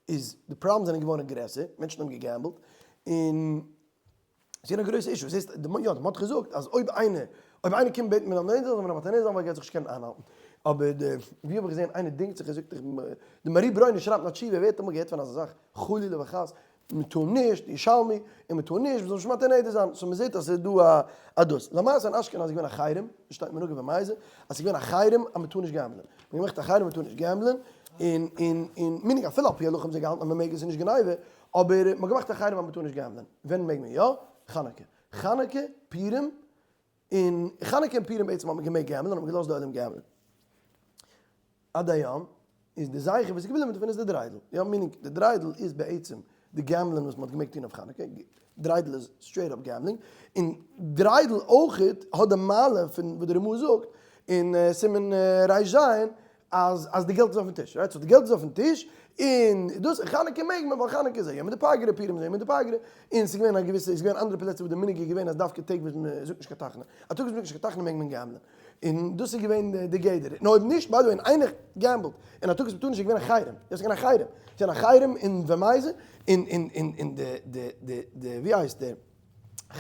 איז די problems זענען געווארן גרעסער, מענטשן האבן גע gamble ט, און ס'איז געווען א גרויסע issue, זעסט, די יא די מ'האט געזאגט אז אויב איינער, אויב איינער קומט בעטן מ'זאל נדר זיין זאל מען אים מתיר נדר זיין ווייל ער גייט זיך נישט קענען איינהאלטן, אבער די, ווי האב איך געזען איינער דינגט זיך ער זאגט איך, די מהר"י ברוינער שרייבט אין א תשובה, ווער האט אמאל געהערט פון אזא זאך, חלילה וחס, מען טאר נישט, ירושלמי, און מען טאר נישט, מען זאל נישט מתיר נדר זיין, so מען זעט אז ס'איז דא א א דאס. למעשה אין אשכנז איז געווען א חרם, דאס שטייט מנהגי ומייזע, אז ס'איז געווען א חרם אז מען טאר נישט gamble ען. מען האט געמאכט א חרם מען טאר נישט gamble ען, און און און meaning אפילו על פי הלכה האבן זיי געהאלטן אז מען מעג עס איז נישט גניבה, אבער מען האט געמאכט א חרם אז מען טאר נישט gamble ען. ווען מעג מען יא? חנוכה. חנוכה, פורים, און חנוכה און פורים בעצם האט מען געמעגט gamble ען, האט מען געלאזט די עולם gamble ען. עד היום איז די זכר וואס איז געבליבן דערפון איז די דריידל, יא meaning די דריידל איז בעצם די gambling וואס מ'האט געמעגט טון אויף חנוכה, דריידל איז straight up gambling, און דריידל אויכעט האט די מעלה פון וואס די רמ"א זאגט אין סימן ר"ז אז אז די געלט איז אויפן טיש, right? so די געלט איז אויפן טיש און דאס חנוכה מעג מען ווייל חנוכה איז א יומא דפגרא פורים איז א יומא דפגרא, און ס'איז געווען א געוויסע ס'איז געווען אנדערע פלעצער וואס די מנהג איז געווען אז דווקא טעג וואס מ'זאגט נישט קיין תחנון, א טאג וואס מ'זאגט נישט קיין תחנון מעג מען gamble ען. און דאס איז געווען די גדר, און אויב נישט, by the way, און איינער gamble ט, און א טאג וואס מ'טאר נישט איז געווען א חרם, דאס איז געווען א חרם, ס'איז געווען א חרם אין ווירמייזא, און און און און די די די די ווי הייסט דער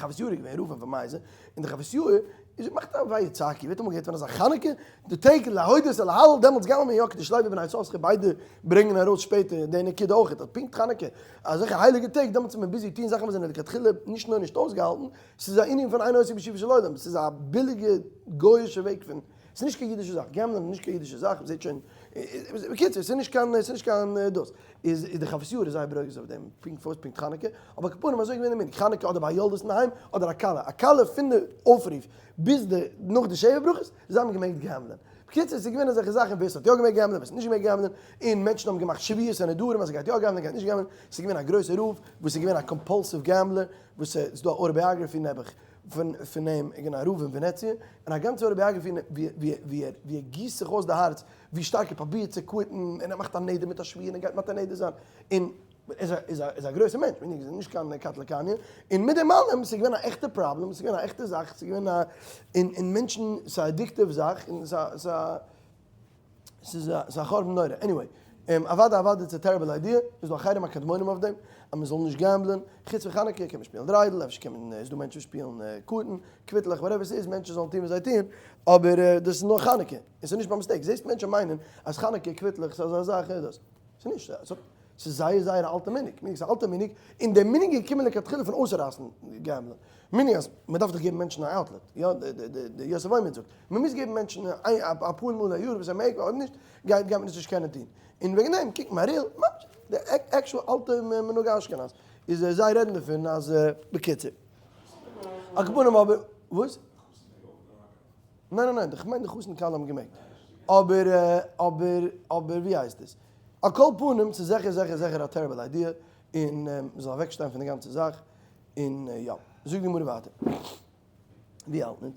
חוות יאיר איז געווען רב אין ווירמייזא, און די חוות יאיר איז געמאכט א ויצעקו, ווער האט אמאל געהערט פון אזא חנוכה, די טעג להודות ולהלל, דעמאלטס gamble מען יא כדי שלוי בני יששכר, ביידע ברענגען ארויס שפעטער די נקודה אויכעט, אז פונקט חנוכה, אזעלכע הייליגע טעג, דעמאלטס איז מען busy טון זאכן וואס זענען לכתחילה נישט נאר נישט אויסגעהאלטן, ס'איז א ענין פון אין עוסק בשובו של עולם, ס'איז א ביליגע גוי'אישע וועג פון, ס'איז נישט קיין אידישע זאך, gamble ען איז נישט קיין אידישע זאך, מ'זעט שוין, בקיצור, ס'איז נישט קיין, ס'איז נישט קיין דאס, איז די חוות יאיר איז זייער ברוגז אויף דעם, פונקט פארוואס פונקט חנוכה, אבער על כל פנים אזוי איז געווען די מנהג, חנוכה אדער ביי א יולדת אינדערהיים, אדער א כלה, א כלה פון די אויפרוף ביז די נאך די שבע ברכות, זיי האבן געמעגט gamble ען. בקיצור, ס'איז געווען אזעלכע זאכן ווער ס'האט יא געמעגט gamble ען, ווער ס'האט נישט געמעגט gamble ען, און מענטשן האבן געמאכט שבועות און נדרים אז ער גייט יא gamble ען, גייט נישט gamble ען, ס'איז געווען א גרויסער רב וואס איז געווען א compulsive gambler, וואס ס'איז דא א autobiography נעבעך פון פון אים, ער איז געווען א רב אין ווענעציע, און א גאנצע autobiography ווי ווי ווי ער ווי ער גיסט זיך אויס די הארץ ווי שטארק ער פרובירט צו quit ן, און ער מאכט א נדר מיט א שבועה און ער גייט מתיר נדר זיין, און איז א איז א איז א גרויסע מענטש, מיינט איז נישט קיין קטלא קניא, און מיט דעם אלעם ס'איז געווען א עכטע פראבלעם, ס'איז געווען א עכטע זאך, ס'איז געווען א און און מענטשן, ס'איז א addictive זאך, און ס'איז א ס'איז א ס'איז א חורבן נורא, anyway. אוודאי אוודאי it's a terrible idea, איז דא א חרם הקדמונים אויף דעם, אז מען זאל נישט gamble ען, חוץ פון חנוכה קען מען שפילן דריידל, אפשר קען מען, איז דא מענטשן וואס שפילן קארטן, קוויטלעך, whatever ס'איז, מענטשן זאלן טון וואס זיי טוען, אבער דאס איז נאר חנוכה, און ס'איז נישט by mistake, זעסט מענטשן מיינען אז חנוכה קוויטלעך איז אזא זאך, איז דאס, ס'איז נישט, ס'איז זייער זייער א אלטע מנהג, מנהג איז א אלטע מנהג, און דער מנהג איז געקומען לכתחילה פון אויסרייסן gamble ען, מנהג אז מען דארף דאך געבן מענטשן א outlet, יא, די יוסף עומד זאגט, מען מוז געבן מענטשן אפאר מאל א יאר וואס ער מעג, אויב נישט גייט גייט מען עס נישט קענען טון, און וועגן דעם קוקט מהריל, ממש די actual אלטע מנהג אשכנז, איז זיי רעדן דערפון אז בקיצור. על כל פנים אבער, וואס? ניין ניין ניין, כ'מיין די חתן כלה האבן געמעגט, אבער אבער אבער ווי הייסט עס? על כל פנים ס'איז זיכער זיכער זיכער א terrible idea, און מ'זאל אוועקשטיין פון די גאנצע זאך, און יא. זאגט די גמרא ווייטער. ווי האלט מען?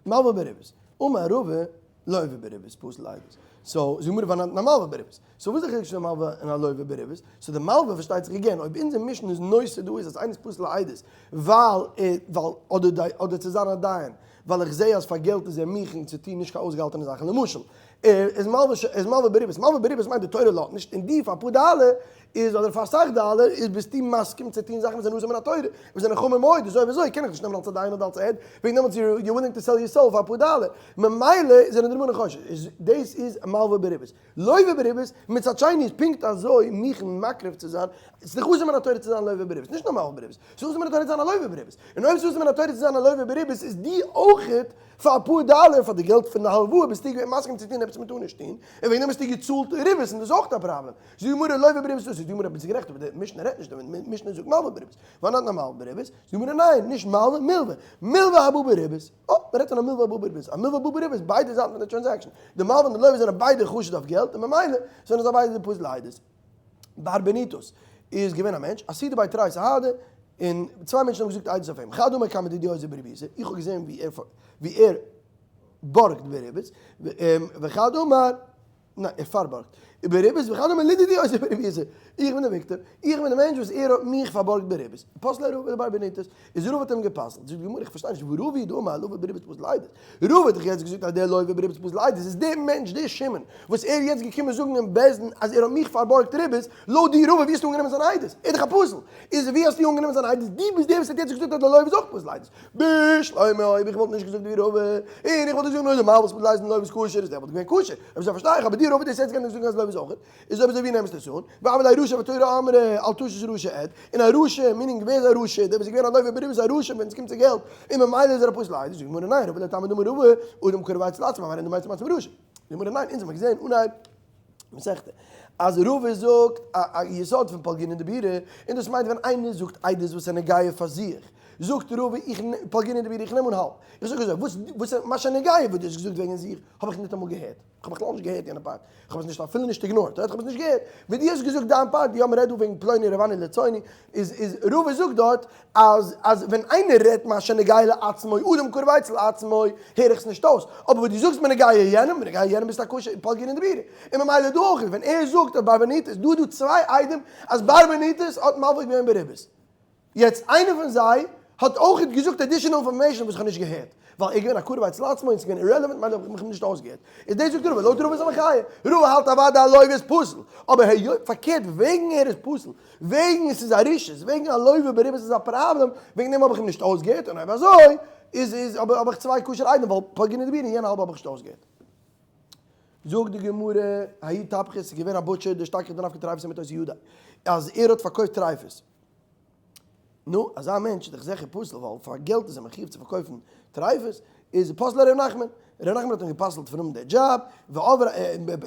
מלווה בריבית. אמר רבא, לוה בריבית פסול לעדות. so זאגט די גמרא ואנן תנן מלווה בריבית. so וואס איז די חילוק צווישן א מלווה און א לוה בריבית? so די מלווה פארשטייט זיך again אויב אונזער משנה איז נושא דא איז אז איינער איז פסול לעדות ווייל ער ווייל אדער די אדער צו זיין א דיין ווייל איך זעה אז פאר געלט איז ער מוכן צו טון נישט קיין אויסגעהאלטענע זאכן למשל ער איז מלווה איז מלווה בריבית מלווה בריבית מיינט די תורה לאזט נישט און דו פאר אפאר דאלער איז אדער פאר אסאך דאלער איז ביסטו מסכים צו טון זאכן וואס זענען אסור מן התורה וואס זענען חמור מאוד איז אויב אזוי קען איך נישט נעמען אלס א דיין אדער אלס א עד וועגן דעמאלטס you willing to sell your soul פאר אפאר דאלער ממילא זענען די רבנן חושש איז דאס איז מלווה בריבית. לוה בריבית, מצד שני איז פונקט אזוי מוכן מקריב צו זיין, ס'איז דאך אסור מן התורה צו זיין לוה בריבית, נישט נאר מלווה בריבית, ס'איז אסור מן התורה צו זיין א לוה בריבית, און אויב ס'איז אסור מן התורה צו זיין א לוה בריבית איז די אויכעט פאר אפאר דאלער פאר די געלט פון די הלוואה ביסטו געווען מסכים צו טון עפעס מ'טאר נישט טון, און וועגן דעם האסטו געצאלט ריבית און דאס איז אויך א פראבלעם. זאגט די גמרא לוה בריבית אסור, זאגט די גמרא ביסט גערעכט אבער די משנה רעדט נישט דערפון, די משנה זאגט מלווה בריבית, ואנן תנן מלווה בריבית, זאגט די גמרא ניין, נישט מלווה, מלווה, מלווה הבא בריבית. אה, מען רעדט פון א מלווה הבא בריבית, א מלווה הבא בריבית, ביידע זייטן פון די transaction, די מלווה און די לוה זענען ביידע חשוד אויף געלט, און ממילא זענען זיי ביידע די פסול לעדות. בר בניתוס איז געווען א מענטש, אסהידו בי תרי סהדי, און צוויי מענטשן האבן געזאגט עדות אויף אים, חד אמר קמי דידי אזיל בריביתא, איך האב געזען ווי ער ווי ער בארגט בריבית, וחד אמר. ניין, ער פארבארגט. בריבית וכדומה לדידי אזיל בריביתא. איך בין די victim. איך בין די מענטש וואס ער האט מיך פארבארגט בריבית. פסליה רבא לבר בניתוס. איז רבא האט אים גע'פסל'ט. זאגט די גמרא איך פארשטיי נישט והא רבא הוא דאמר לוה בריבית פסול לעדות. רבא האט דאך יעצט געזאגט אז דער לוה בריבית פסול לעדות איז דער מענטש דער שמעון וואס ער איז יעצט געקומען זאגן אין בית דין אז ער האט מיך פארבארגט ריבית. לויט דיר רבא ווי האסטו אנגענומען זיין עדות? ער איז דאך א פסול. איז ווי האסטו אנגענומען זיין עדות? דו ביסט דער וואס האט יעצט געזאגט אז דער לוה איז אויך פסול לעדות. בשלמא אויב איך וואלט נישט געזאגט ווי רבא, און איך וואלט געזאגט נאר די מלווה וואס מ'לייזט און לוה איז כשר איז דעמאלט געווען כשר, אויב אזוי פארשטיי איך, אבער דיר רבא דאס יעצט קען איך זאגן אז לוה איז אויך, איז אויב אזוי ווי נעמסטו עס אן? והוה ליה רשע והתורה אמרה אל תשת רשע עד, און א רשע, meaning ווער איז א רשע? דער וואס איז געווען א לוה בריבית איז א רשע ווען עס קומט צו געלט, און ממילא איז ער א פסול לעדות, זאגט די גמרא ניין, רבא לטעמיה דאמר רבא, אדם קרוב אצל עצמו, והרי אינו אצל עצמו רשע. זאגט די גמרא ניין, אונז האבן געזען אנהייב מסכתא אז רבא זאגט א יסוד פון פלגינן דבירה, און דאס מיינט ווען איינער זאגט עדות וואס איז נוגע פאר זיך, זאגט רבא איך פלגינן דבירה איך נעם אן האלב, איך זאג אזוי וואס וואס מה שנוגע וואס דו האסט געזאגט וועגן זיך האב איך ניטאמאל געהערט, איך האב בכלל נישט געהערט יענע part, איך האב עס נישט אפילו נישט ignored, איך האב עס נישט געהערט, ווען דו האסט געזאגט דיין part, יא מ'רעדט דא וועגן פלוני רבעני לצוני, איז איז רבא זאגט דארט אז אז ווען איינער רעדט מה שנוגע לעצמו אדם קרוב אצל עצמו הער איך עס נישט אויס, אבער ווען דו זאגסט בנוגע יענעם, בנוגע יענעם ביסטו א כשר פלגינן דבירה, און ממילא דא אויך ווען ער זאגט אז בר בניתוס, דא איז דא צוויי עדים אז בר בניתוס האט מלווה געווען בריבית, יעצט איינער פון זיי האט אויך געזאגט additional information וואס איך האב נישט געהערט, ווייל ער איז געווען א קרוב אצל עצמו און ס'איז געווען irrelevant ממילא האב איך מיך נישט אויסגעהערט. איז דאס זאגט רבא, לויט רבא איז א מחיה, רבא האלט אוודאי א לוה איז פסול, אבער היות פארקערט וועגן ער איז פסול, וועגן עס איז א רשעות, וועגן א לוה בריבית איז א פראבלעם, וועגן דעם האב איך אים נישט אויסגעהערט, און אויב אזוי איז איז האב איך צוויי כשר עדים ווייל פלגינן דבירה און יענע האלב האב איך נישט אויסגעהערט. זאגט די גמרא, ההוא טפחא, ס'איז געווען א butcher, דאשתכח דנפקא טריפות מתות ידיה, אז ער האט פארקויפט טריפות. נו, אזא מענטש איז דאך זיכער פסול, ווייל פאר געלט איז ער מחיוב צו פארקויפן טריפות, איז פסליה ר' נחמן. ר' נחמן האט אים גע'פסל'ט פון האבן די דזשאב, ועבר ער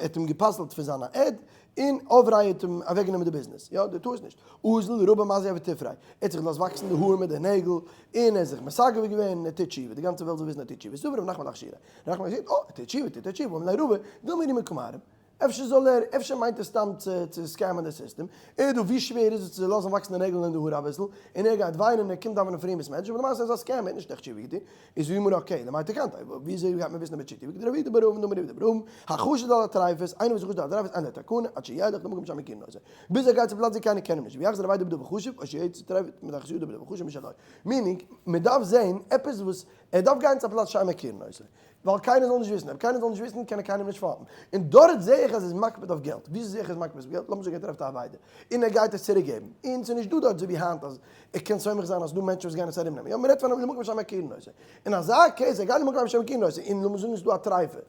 האט אים גע'פסל'ט פון זיין א עד, און עברה האט אים אוועקגענומען די ביזנעס. יא, דו טארסט נישט. אזל רבא מזייה וטופריה. ער האט זיך געלאזט וואקסן די האר מיט די נעגל, און ער איז זיך מסגף געווען, און ער טוט תשובה. די גאנצע וועלט זאל וויסן ער טוט תשובה. סבר ר' נחמן לאכשורי. ר' נחמן האט געזאגט, אה, ער טוט תשובה, טוט ער תשובה. אמר ליה רבא, דילמא רימא קמהרים. אפשר זאל ער, אפשר מיינט ער סתם צו צו scam ען די סיסטעם, ער דא ווי שווער איז עס צו לאזן וואקסן די נעגל און די האר אביסל, און ער גייט וויינען און ער קומט דאווענען פרי אין בית מדרש, אבער למעשה איז א scam, ער האט נישט עכט תשובה געטון, איז ווי מרא אקעי, למאי תקנתיה, וויאזוי גייט מען וויסן אויב ער האט תשובה געטון, רב יהודה בר אבין דאמר רב יהודה בר אבין, החשוד על הטריפות, איינער וואס איז חשוד על הטריפות, אין לו תקנה, עד שילך למקום שאין מכירין אותו, ביז ער גייט צו פלאץ ווי קיינער קען אים נישט, ויחזיר אבידה בדבר חשוב, או שיוציא טריפות מתחת ידו בדבר חשוב משלו, meaning, מען דארף זען עפעס וואס, ער דארף גיין צו א פלאץ שאין מכירין אותו. ווייל קיינער זאל נישט וויסן, אויב קיינער זאל נישט וויסן קען ער קיינעם נישט פאפן, און דארט זעה איך. איך אז ער איז מקפיד אויף געלט. וויאזוי זעה איך ער איז מקפיד אויף געלט? לאמיר זאגן ער טרעפט א אבידה און ער גייט עס צוריק געבן, און ס'איז נישט דא דארט אזוי ווי היינט אז ער קען סומך זיין אז ס'דא מענטשן וואס גייען עס ארום נעמען. יא, מ'רעדט פון למקום שאין מכירין אותו. אין אזא case, ער גייט למקום שאין מכירין אותו, און לאמיר זאגן ס'איז דא א טרייפה,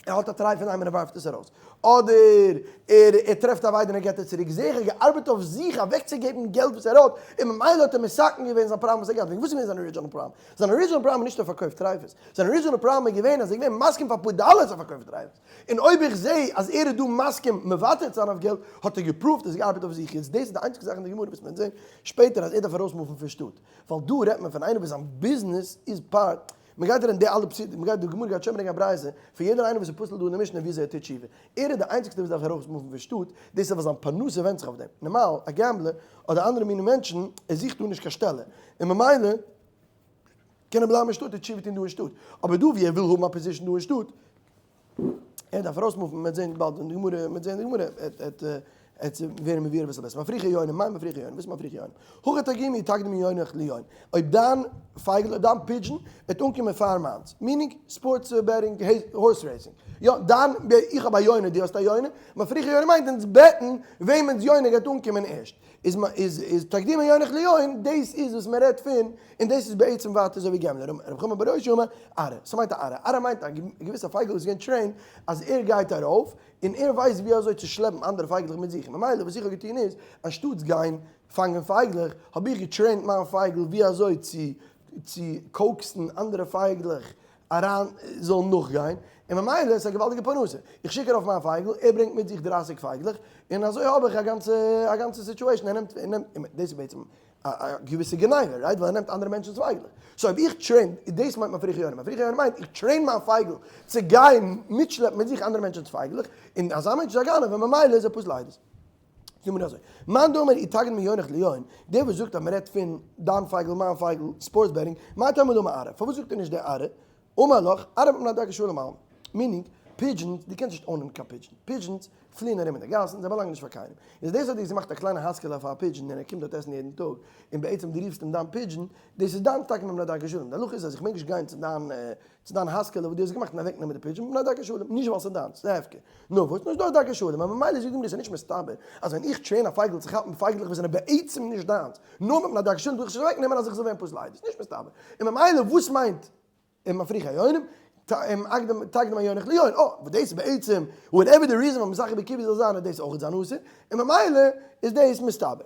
ער האט א טרייף אינדערהיים און ער ווארפט עס ארויס, אדער ער ער טרעפט א אבידה און ער געבט עס צוריק, זעה איך ער געארבעט אויף זיך אוועקצוגעבן געלט וואס ער האט, און ממילא האט ער מתקן געווען זיין פראבלעם וואס ער האט געהאט, וועגן וואס איז געווען זיין original פראבלעם? זיין original פראבלעם איז נישט ער פארקויפט טרייפות, זיין original פראבלעם איז געווען אז ער איז געווען מסכים פאר אפאר דאלער צו פארקויפן טרייפות, און אויב איך זעה אז ער איז דא מסכים מוותר צו זיין אויף געלט, האט ער געפראווט אז ער געארבעט אויף זיך, יעצט דאס איז די איינציגסטע זאך אין די גמרא וואס מען וועט זען שפעטער אז ער דארף ארויסמופן פון שטאט, ווייל דא רעדט מען פון איינער וואס זיין ביזנעס איז פארט מען גייט רעדן די אלע פסוקים, מען גייט די גמרא גייט שוין ברענגען א ברייתא פון יעדער איינער וואס איז פסול דא אין די משנה וויאזוי ער טוט תשובה, ער איז די איינציגסטער וואס דארף ארויס מופן פון שטאט, דאס איז ווייל זיין פרנסה ווענדט זיך אויף דעם, נארמאל א gambler אדער אנדערע מיני מענטשן, ער זוכט דא נישט קיין שטעלע, און ממילא קען ער בלייבן אין שטאט און תשובה טון דא אין שטאט, אבער דא ווי ער וויל האבן א position דא אין שטאט, ער דארף ארויסמופן, מ'וועט זען באלד אין די גמרא, מ'וועט זען אין די גמרא, עט עט ווערן מבואר אביסל בעסער. מפריחי יונים, מאי מפריחי יונים? וואס איז מפריחי יונים? הכי תרגימו תקדימו יונך ליון. אויב דיין פייגל, אויב דיין pigeon, וועט אנקומען פאר מיינס, meaning sports betting, horse racing. יא, דיין, איך האב א יונה, דו האסט א יונה, מפריחי יונים מיינט אונז בעטן וועמענס יונה גייט אנקומען ערשט. איז איז איז תקדימו יונך ליון, דאס איז וואס מען רעדט פון, און דאס איז בעצם ווייטער אזוי ווי gambler, רב חמא בר אושעיא אמר, ארע, ס'מיינט א ארע, ארע מיינט א געוויסע פייגל וואס איז געווען trained אז ער גייט ארויף, און ער ווייסט ווי אזוי צו שלעפן אנדערע פייגלעך מיט זיך, ממילא וואס איך האב געטון איז, אנשטאטס גיין פאנגען פייגלעך, האב איך געטרעינט מיין פייגל ווי אזוי צו צו קאוקסן אנדערע פייגלעך אריין זאלן נאכגיין, און ממילא איז עס א געוואלדיגע פרנסה, איך שיק ארויף מיין פייגל, ער ברענגט מיט זיך דרייסיג פייגלעך, און אזוי האב איך א גאנצע א גאנצע situation, ער נעמט ער נעמט, דאס איז בעצם א געוויסע גניבה, right? ווייל ער נעמט אנדערע מענטשנ'ס פייגלעך. so אויב איך train, דאס מיינט מפריחי יונים, מפריחי יונים מיינט איך train מיין פייגל צו גיין מיטשלעפן מיט זיך אנדערע מענטשנ'ס פייגלעך, און אזא מענטש איז א גנב, און ממילא איז ער פסול לעדות. זאג מיר אזוי, מאן דאמר אי תקדימו יונך ליון, דער וואס זאגט אז מען רעדט פון דיין פייגל מיין פייגל sports betting, מאי טעמא דאמר ארע, פארוואס זאגט ער נישט דער ארע? אמר לך, ארע מפני דרכי שלום עלמא, meaning, pigeons, דו קענסט נישט אוינען קיין pigeon, pigeons פליען ארום אין די גאסן, זיי באלאנגען נישט פאר קיינעם, איז דאס אז דו האסט געמאכט א קליינע הייזקעלע פאר א pigeon און ער קומט דארט עסן יעדן טאג, און בעצם דו רופסט אים דיין pigeon, דאס איז דיינס טאקע מפני דרכי שלום, די הלכה איז אז איך מעג נישט גיין צו דיין צו דיין הייזקעלע וואס דו האסט געמאכט און אוועקנעמען די pigeon מפני דרכי שלום, נישט ווייל ס'איז דיינס, ס'איז הפקר. נאר וואס, נאר ס'איז דא א דרכי שלום, אבער ממילא זאגט די גמרא ס'איז נישט מסתבר אז ווען איך train א פייגל צו כאפן פייגלעך וואס זענען בעצם נישט דיינס, נאר מפני דרכי שלום טאר איך עס נישט אוועקנעמען אז איך זאל ווערן פסול לעדות, נישט מסתבר. און ממילא וואס מיינט מפריחי יונים? תקדימו יונך ליון, אה, וואס דאס איז בעצם, whatever the reason וואס משחק בקוביא זאל זיין, אז דאס אויך זיין אסור, און ממילא איז דאס מסתבר.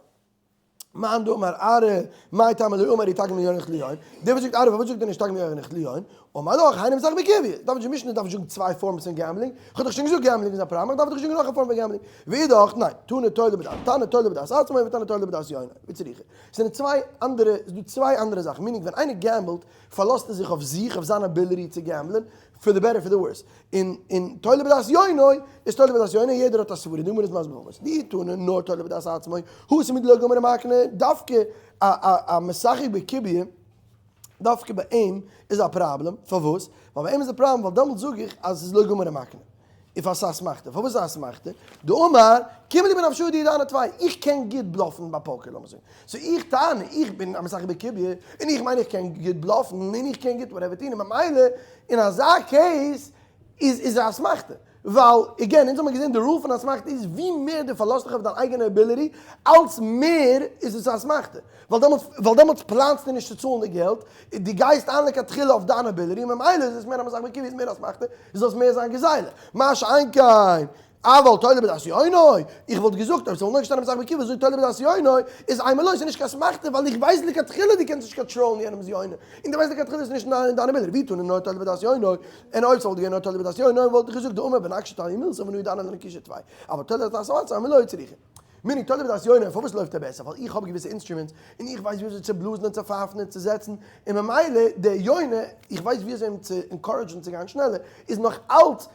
מאן דאמר ארע, מאי טעמא לא אמר אי תקדימו יונך ליון, דער וואס זאגט ארע פארוואס זאגט ער נישט תקדימו יונך ליון, אמר לך, היינו משחק בקוביא, דארף נישט מישן דארף נישט זאגן צוויי forms פון gambling, איך האב דאך שוין געזאגט gambling איז א פראבלעם, איך דארף דאך נישט זאגן נאך א form פון gambling, ואידך, ניין, תנא תולה בדעת, תנא תולה בדעת עצמו ותנא תולה בדעת יונו, וצריכא. ס'זענען צוויי אנדערע, ס'איז דא צוויי אנדערע זאכן, meaning ווען איינער געמבלט פארלאזט ער זיך אויף זיך, אויף זיין ability צו געמבלען, for the better for the worse, און און תולה בדעת יונו איז תולה בדעת יונו, יעדער האט א סברה, די גמרא איז מסביר פארוואס, דאי תנא נאר תולה בדעת עצמו, התם הוא דלא גמר ומקנה, דווקא א א א משחק בקוביא, דווקא ביי אים איז א פראבלעם, פארוואס? ווייל ביי אים איז א פראבלעם ווייל דעמאלטס זאג איך אז עס איז לא גמר ומקנה. און פאר ס'איז אסמכתא. פארוואס איז אסמכתא? דאמר, קים לי בנפשא דידענא טפי, איך קען גוט בלאפן ביי poker לאמיר זאגן. so איך טענה, איך בין א משחק בקוביא, און איך מיין איך קען גוט בלאפן, און איך קען גוט whatever טון, און ממילא אין אזא case איז איז א אסמכתא. ווייל, again, אונז האמיר געזען די rule פון אסמכתא איז ווי מער דו פארלאזט דיך אויף דיין אייגענע ability, אלץ מער איז עס א אסמכתא. ווייל דעמאלטס ווייל דעמאלטס פלאנסטו נישט צו צאלן די געלט, דו גייסט איין לכתחילה אויף דיין ability, און ממילא איז עס מער א משחק בקוביא איז מער אסמכתא, איז זאל עס מער זיין גזילה. מה שאין כן, אבל תולה בדעת יונו, איך וואלט געזאגט אויב ס'וואלט נאר געשטאנען משחק בקוביא זאג תולה בדעת יונו, איז אימא לא, ס'איז נישט קיין אסמכתא ווייל איך ווייס לכתחילה דו קענסט נישט קאנטראלן יענעמ'ס יונה, און דו ווייסט לכתחילה ס'איז נישט אין דיין ability, ואי תנא נאר תולה בדעת יונו, און אויב ס'וואלט געווען נאר תולה בדעת יונו וואלט איך געזאגט דאמר בנקשי תליא מילתא ונהי דענא לנקושי טפי, אבל תולה בדעת עצמו אימא לא צריכא. meaning תולה בדעת יונו, פארוואס לויפט ער בעסער? ווייל איך האב געוויסע instruments, און איך ווייס וויאזוי צו בלאזן און צו פייפן און צו זעצן, און ממילא דער יונה, איך ווייס וויאזוי אים צו ענקארעדזשן צו גיין שנעלער, איז נאך אלץ,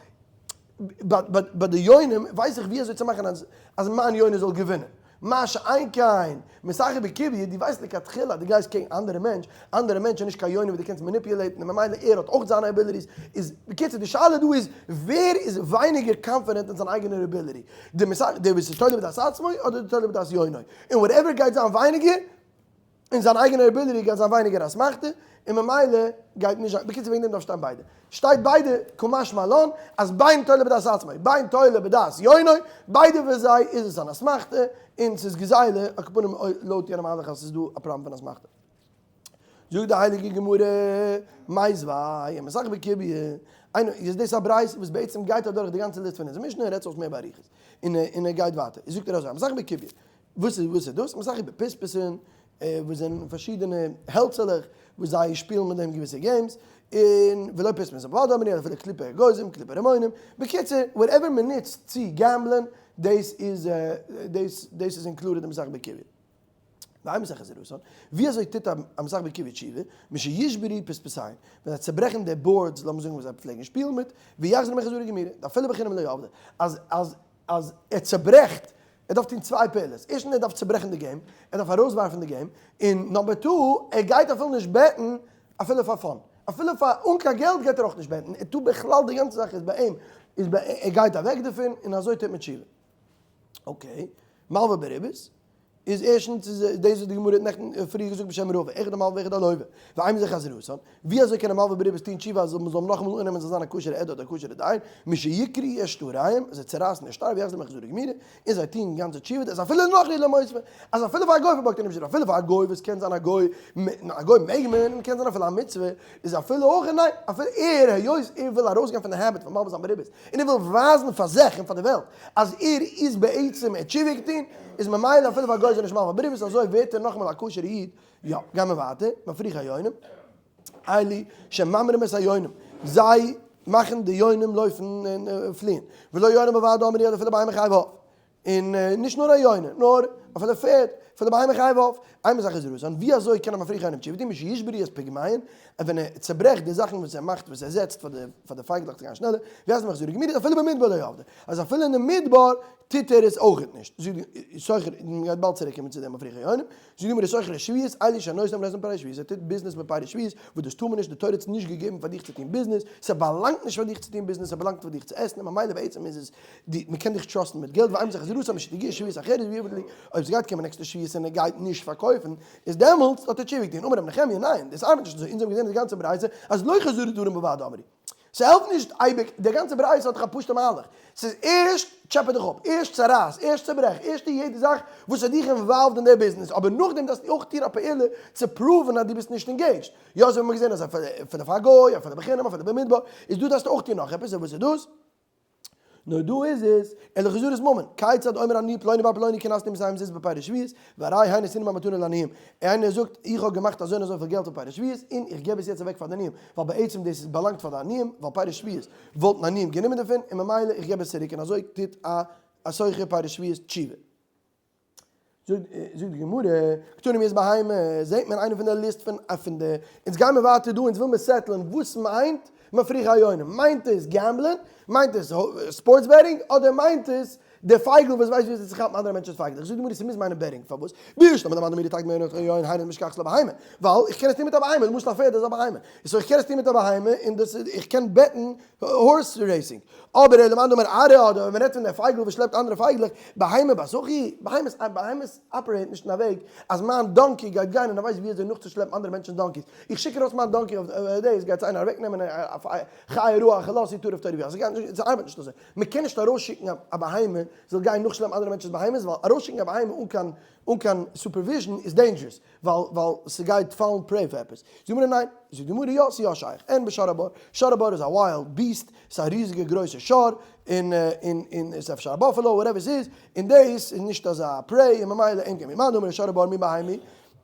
ביי די יונים ווייס איך וויאזוי צו מאכן אז אז מיין יונה זאל געווינען. מה שאין כן, משחק בקוביא, דו ווייסט לכתחילה אז דו גייסט קעגן אנדערע מענטש, אנדערע מענטש איז נישט קיין יונה וואס דו קענסט מעניפיולעיטן און ממילא ער האט אויך זיינע abilities, איז בקיצור די שאלה דא איז ווער איז ווייניגער confident אין זיין אייגענער ability, די משחק דער וואס איז תולה בדעת עצמו אדער די תולה בדעת יונו, און whatever גייט זיין ווייניגער. און זיין אייגענע ability גייט זיין ווייניגער אסמכתא, און ממילא גייט נישט זיין, בקיצור וועגן דעם דארף שטיין ביידע. שטייט ביידע קא משמע לן אז בין תולה בדעת עצמו בין תולה בדעת יונו, ביידע פון זיי איז עס אן אסמכתא, און ס'איז גזילה, על כל פנים לויט יענע מהלך אז ס'איז דא א פראבלעם פון אסמכתא. זאגט די הייליגע גמרא, מיתיבי, המשחק בקוביא, איינער, איז דאס א ברייתא וואס בעצם גייט אדורך די גאנצע ליסט פון אונזער משנה און רעדט זיך אויס מער באריכות, און ער גייט ווייטער, זאגט ער אזוי, המשחק בקוביא, וואס איז וואס איז דאס? משחק בפספסין, וואס זענען פארשידענע העלצעלעך וואס זיי שפילן מיט דעם געוויסע games, און ולא פספסין בלבד אמרו, אפילו קליפי אגוזים, קליפי רימונים, בקיצור, whatever מען נוצט צו gamble ען, דאס איז דאס דאס איז included אין משחק בקוביא. ואימתי חזרתן, ווי אזוי טוט א משחק בקוביא תשובה? משישברו פספוסיהן, ווען זיי צעברעכן די boards, לאמיר זאגן וואס זיי פלעגן שפילן מיט, ויחזרו מהן חזרה גמורה, דאפילו בחינם לא עבדי, אז אז אז ער צעברעכט, ער דארף טון צוויי פעולות, ערשטנס ער דארף צעברעכן די game, ער דארף ארויסווארפן די game, און number two, ער גייט אפילו נישט בעטן אפילו פאר fun, אפילו פאר אן קיין געלט גייט ער אויך נישט בעטן, ער טוט בכלל די גאנצע זאך איז ביי אים, איז ביי ער גייט אוועק דערפון, און אזוי טוט מען תשובה. okay, מלווה בריבית, איז ערשטנס איז דאס וואס די גמרא האט נעכטן פריער געזאגט בשם רבא, אחד המלווה ואחד הלווה, ואימתי חזרתן, ווי אזוי קען א מלווה בריבית טון תשובה אז מ'זאל אים נאכאמאל אננעמען זאל זיין א כשר'ע עד אדער א כשר'ע דיין, משייקרעו את שטריהם, זיי צערייסן די שטר ויחזרו מהן חזרה גמורה, און זיי טון גאנצע תשובה, דאס אפילו לנכרי לא מותביה, אז אפילו פאר א גוי פארבארגט ער נישט, אפילו פאר א גוי וואס קען זיין א גוי, א גוי מעג מען, און קען זיין אפילו א מצוה, איז אפילו אויך ניין, אפילו ער, היות ער וויל ארויסגיין פון די habit פון מלווה זיין בריבית, און ער וויל ווייזן פאר זיך און פאר די וועלט אז ער איז בעצם ער האט תשובה געטון, איז ממילא אפילו פאר א גוי איז ער נישט מלווה בריבית, אזוי ווערט ער נאכאמאל א כשר'ע איד, יא, גיימער ווייטער, מפריחי יונים, אלו שממרים את היונים, זיי מאכן די יונים לויפן און פליען, ולא יונים בלבד אמרו אלא אפילו בהמה חיה ועוף, און נישט נאר א יונה, נאר אפילו פערד, אפילו בהמה חיה ועוף, אימתי חזרתן, ווי אזוי קען א מפריח יונים תשובה טון, משישברו את פגמיהן, ווען ער צעברעכט די זאכן וואס ער מאכט וואס ער זעצט פאר די פייגלעך צו גיין שנעלער, ויחזרו מהן חזרה גמורה, אפילו במדבר לא עבדי, אז אפילו אין די מדבר טוט ער עס אויכעט נישט, זאגט די סוחר, מען גייט באלד צוריק קומען צו דעם מפריח יונים, זאגט די גמרא סוחרי שביעית, אלו שנושאים ונותנים בפירות שביעית, ער טוט ביזנעס מיט פירות שביעית, וואס דאס טאר מען נישט, די תורה האט נישט געגעבן פאר דיך צו טון ביזנעס, ס'באלאנגט נישט פאר דיך צו טון ביזנעס, ס'באלאנגט פאר דיך צו עסן, און ממילא בעצם איז עס די, מען קען דיך trust ן מיט געלט, ואימתי חזרתן משתגיע שביעית אחרת ויבטלו, אויב ס'גייט קומען נעקסטע שביעית און ער גייט נישט פארקויפן, איז דעמאלטס האט ער תשובה געטון, אמר רבי נחמיה, ניין, דאס ארבעט נישט אזוי, אונז האבן געזען אין די גאנצע ברייתא אז לא חזרת דברים בלבד אמרו. ס'העלפט נישט אייביג, די גאנצע ברייתא האט דאך א פשוטע מהלך, ס'איז ערשט טשעפע דיך אפ, ערשט צערייס, ערשט צעברעך, ערשט טו יעדע זאך וואס האט דיך involved אין די ביזנעס, אבער נאכדעם דארפסטו אויך טון א פעולה צו prove ן אז דו ביסט נישט engaged. יא אזוי האבן מיר געזען אז אפילו פאר א גוי, אפילו בחינם, אפילו במדבר, איז דא דארפסטו אויך טון נאך עפעס, און וואס איז דאס? נאר דא איז עס, אלא חזרת ממון, כיצד אומר אני פלוני בר פלוני קנסתי מאתים זוז בפירות שביעית, והרי הן נתונים המתנה לעניים. איינער זאגט, איך האב געמאכט אזוי און אזויפיל געלט אויף פירות שביעית, און איך געב עס יעצט אוועק פאר די עניים, ווייל בעצם דאס איז באלאנגט פאר די עניים, ווייל פירות שביעית וואלטן עניים גענומען דערפון, און ממילא איך געב עס צוריק, און אזוי טוט א סוחר פירות שביעית תשובה. זאגט די גמרא, קתני מיהת בהמה, זעהט מען איינע פון די ליסט פון פון די, אונז גיימער ווייטער דא, אונז וויל מיר settle ן וואס מיינט מפריחי יונים, מיינט עס gamble ען, מיינט עס sports betting, אדער מיינט עס די פייגל וואס ווייסט וויאזוי צו כאפן אנדערע מענטשנ'ס פייגלעך, זאגט די גמרא ס'מוז מיינען betting, פארוואס? בשלמא למאן דאמרי תקדמי יונך יון היינו דמשכחת לה בהמה, ווייל איך קען עס טון מיט א בהמה, למשל א פערד איז א בהמה, so איך קען עס טון מיט א בהמה און דאס איז איך קען בעטן horse racing. אבער אלא למאן דאמר ארעא אדער ווען מ'רעדט פון דער פייגל וואס שלעפט אנדערע פייגלעך, בהמה בת הכי, בהמות בהמות operate נישט אין א וועג אז מיין donkey גייט גיין און ער ווייסט ווי אזוי נאכצושלעפן אנדערע מענטשנ'ס donkeys. איך שיק ארויס מיין donkey אויף דאס גייט עס איינער אוועקנעמען א חיה רעה אכלתי טרף תורי ווי. ס'ארבעט נישט אזוי. מ'קען נישט ארויסשיקן א בהמה זאל גיין נאכשלעפן אנדערע מענטשנ'ס בהמות ווייל ארויסשיקן א בהמה אן קיין אן קיין supervision איז dangerous. ווייל ווייל ס'גייט פאלן prey פאר עפעס. זאגט די גמרא ניין. זאגט די גמרא יא ס'איז יא שייך. אין בשור הבר. שור הבר איז א wild beast, ס'איז א ריזיגע גרויסע שור, און און און ס'איז אפשר א buffalo whatever ס'איז, און דאס איז נישט אזא prey און ממילא אין כן ממאן דאמר שור הבר מין בהמה,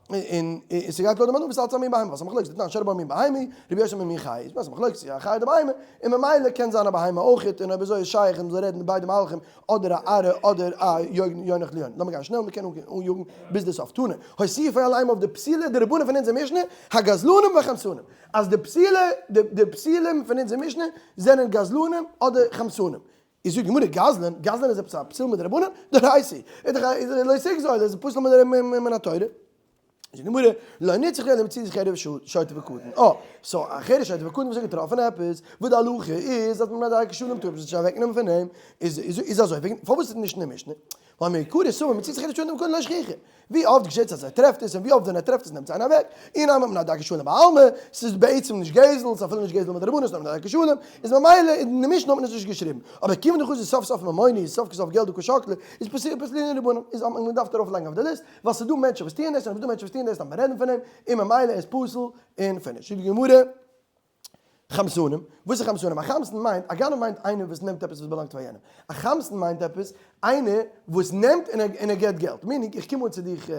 און און ס'גייט לויט די מאן דאמר ס'אלץ א מין בהמה, ווייל ס'איז א מחלוקת דתנן שור הבר מין בהמה, רבי יוסי אומר מין חיה, איז א מחלוקת צו א חיה אדער בהמה, און ממילא קען זיין א בהמה אויכעט, און אויב אזוי איז שייך אז מ'זאל רעדן ביידע מהלכים אדער א ארעא אדער א יונח ליון. לאמיר גיין שנעל, מ'קען אניאגן ביז די סוף. תנא, הוסיפו עליהם אויף די פסילה דרבנן פון אונזער משנה, הגזלנים והחמסנים. אז די פסילה, די פסילים פון אונזער משנה זענען גזלנים אדער חמסנים. איז זאגט די גמרא, גזלן, גזלן איז עפעס א פסול מדרבנן? דאורייתא. איז דאך א לא תגזול, איז פסול מן התורה. זאגט די גמרא, לא נצרכא אלא למציאת חרש שוטה וקטן. אה, so א חרש שוטה וקטן וואס האט געטראפן עפעס, וואס די הלכה איז אז מען דארף שלום טאר מען עס נישט אוועקנעמען פון אים, איז איז אזוי, וועגן פארוואס איז נישט אין די משנה? ווייל מעיקרא סבר מציאת חרש שלם קונה לא שכיחא. ווי אפט געשעט אז ער טרעפט עס און ווי אפט ווען ער טרעפט עס נעמט עס איינער אוועק. אי נמי מפני דרכי שלום בעלמא, ס'איז בעצם נישט גזל, ס'איז אפילו נישט גזל מדרבנן ס'נאר מפני דרכי שלום, איז ממילא אין די משנה האט מען עס נישט געשריבן. אבער כיוון דחזי סוף סוף ממונא איז סוף כל סוף געלט דקא שקלי, איז פסלינהו רבנן, איז האט מען געדארפט ארויף לייגן אויף די ליסט, ווייל ס'איז דא מענטשן וואס טוען דאס און אויב ס'איז דא מענטשן וואס טוען דאס דארף מען רעדן פון דעם, און ממילא איז פסול און finish. זאגט די גמרא. חמסנים, וואס איז חמסנים? א חמסן מיינט, א גנב מיינט איינער וואס נעמט עפעס וואס באלאנגט פאר יענעם. א חמסן מיינט עפעס איינער וואס נעמט און ער געבט געלט. meaning, איך קום אן צו דיך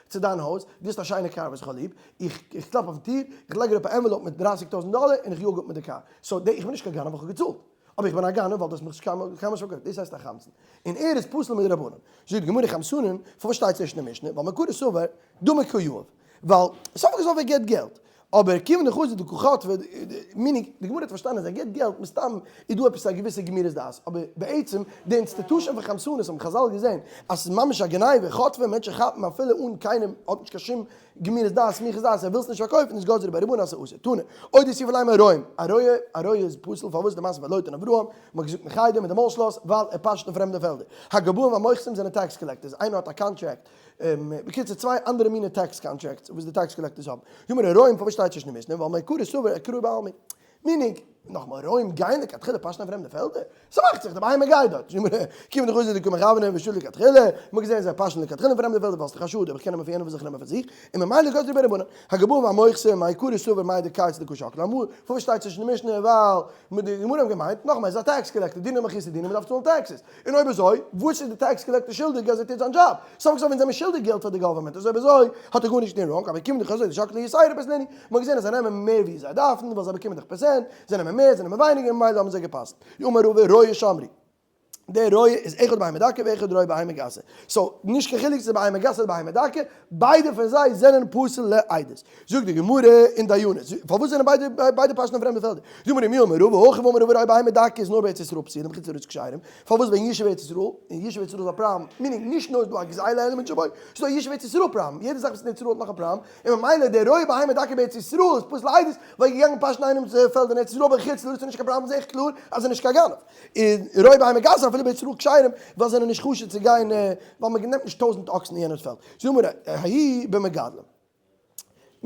צו דיין הויז, דו האסט א שיינע קאר וואס איך האב ליב, איך איך קלאפ אויפן טיר, איך לייג אראפ א envelope מיט דרייסיג טויזנט דאלער און איך יאג אפ מיט די קאר. so איך בין נישט קיין גנב ווייל איך האב געצאלט. אבער איך בין א גנב ווייל דו האסט מיך קיינמאל נישט פארקויפט. דאס הייסט א חמסן. און ער איז פסול מדרבנן. זאגט די גמרא חמסנים, פארוואס שטייט עס נישט אין די משנה? ווייל מעיקרא סבר דמי קא יהיב. ווייל סוף כל סוף ער געבט געלט. אבער כיוון דחזי דקא חטפי, meaning די גמרא האט פארשטאנען אז ער געבט געלט מסתם איז דא עפעס א געוויסע גמירות דעת, אבער בעצם די institution פון חמסנות האבן חזל געזען אז ס'איז ממש א גניבה, חטפי מענטשן כאפן אפילו אן קיינעם האט נישט קיין שום גמירות דעת סמיכות דעת ער וויל עס נישט פארקויפן איז גזרו ביה רבנן אז ס'איז אסור. תנא, עוד יוסיפו לומר רועים, א רועה א רועה איז פסול פארוואס די מעשה פון לוט און אברהם, מ'האט געזאגט אין חדר מיט די מויל שלאס ווייל ער פאשט אין פרעמדע פעלדער. הגבאים והמוכסים זענען tax collectors, איינער האט א קאנטראקט בקיצור צוויי אנדערע מיני tax contracts וואס די tax collectors האבן. יאמר הרועים פארוואס שטייט נישט אין משנה ווייל מעיקרא סבר אקראי בעלמא. meaning, נאכאמאל רועים גייען לכתחילה פאשן אויף פרעמדע פעלדער? ס'מאכט זיך די בהמה גייט דארט. יאמר כיוון דחזי דקא מכווני ושרי לכתחילה, מ'האט געזען זיי פאשן לכתחילה אין פרעמדע פעלדער ווייל ס'דאך א שאד אויב איך קען נעמען פון יענעם וואס איך נעמען פאר זיך, און ממילא גזרו ביה רבנן. הגבאים והמוכסים מעיקרא סבר מאי דקייץ דקא שקלי אמאל פארוואס שטייט נישט אין משנה ווייל די גמרא האבן געמיינט נאכאמאל ער איז א tax collector דינא דמלכותא דינא מ'דארף צאלן taxes. און אויב אזוי, וואס איז די tax collector שולדיג אז ער טוט זיין דזשאב? סוף כל סוף אונז זעמיר שולדיג געלט פאר די government, איז אויב אזוי האט ער גארנישט געטון wrong, אבער קומט דאך אזוי דשקלי יתירא פסלינהו, מ'האט געזען אז זיי נעמען מער ווי זיי דארפן, ווייל זיי באקומען דאך פערסענט, זיי נעמען מער, זיי נעמען ווייניגער, ממילא האבן זיי געפסל'ט. אמר רבא רועה שמרי. דער רועה איז אחד בהמה דקה ואחד רועה בהמה גסה. so, נישט קיין חילוק צו ס'איז בהמה גסה אדער בהמה דקה, ביידע פון זיי זענען פסול לעדות. זאגט די גמרא אין דיינות, פארוואס זענען ביידע ביידע פאשן אויף פרעמדע פעלדער? זאגט מיר מי אמר רבא הכי ואמר רבא רועה בהמה דקה איז נאר בארץ ישראל פסולים חוץ לארץ כשרים, פארוואס וועגן ישוב ארץ ישראל, און ישוב ארץ ישראל איז א פראבלעם, meaning נישט נאר איז דא א גזילה עלעמענט שבו, ס'איז דא א ישוב ארץ ישראל פראבלעם, יעדע זאך וואס איז אין ארץ ישראל האט נאך א פראבלעם, און ממילא דער רועה בהמה דקה בארץ ישראל איז פסול לעדות, ווייל געגאנגען פאשן איינעמס פעלד אין ארץ ישראל אבער חוץ לארץ איז נישט קיין פראבלעם זעה איך קלאר אז ער איז נישט קיין גנב. און רועה בהמה גסה אפילו בארץ ישראל כשרים ווייל זענען נישט חשוד צו גיין ווייל מ'נעמט נישט טויזענט אקסן אין יענעמס פעלד. זאג מיר ההיא במגדלים.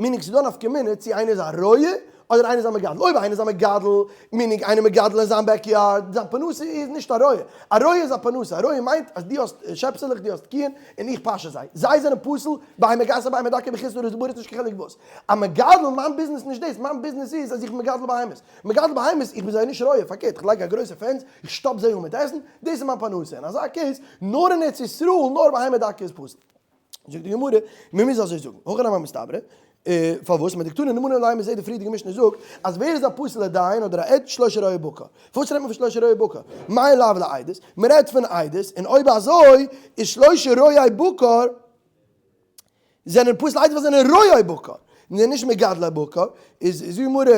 meaning ס'איז דא א נפקא מינה צו איינער איז א רועה אדער איינער איז א מגדל. אויב איינער איז א מגדל, meaning איינער מגדל אין זיין backyard, זיין פרנסה איז נישט א רועה. א רועה איז א פרנסה. א רועה מיינט אז דו האסט שעפסעלעך, דו האסט קיען, און איך פאשע זיי. זיי זענען פסול, בהמה גסה, בהמה דקה, בחוץ לארץ בארץ נישט קיין חילוק וואס. א מגדל, מיין ביזנעס איז נישט דאס, מיין ביזנעס איז אז איך בין מגדל בהמות. מגדל בהמות, איך בין זיי נישט רועה, פארקערט, איך לייג א גרויסע fence, איך שטאפ זיי אן מיט עסן, דאס איז מיין פרנסה. אין אזא case, נאר אין ארץ ישראל, נאר בהמה דקה איז פסול. זאגט די גמרא, מען מוז אזוי זאגן, הכי נמי מסתברא, פארוואס מדקתני נאמנין לימא זעה די פריערדיגע משנה זאגט אז ווער איז א פסול'ע דיין אדער א עד שלושה רועי בקר, פארוואס רעדט מען פון שלושה רועי בקר? מאי לאו לעדות, מען רעדט פון עדות, און אויב אזוי איז שלושה רועי בקר זענען פסול עדות ווייל זענען רועי בקר, און זענען נישט מגדלי בקר, איז זאגט די גמרא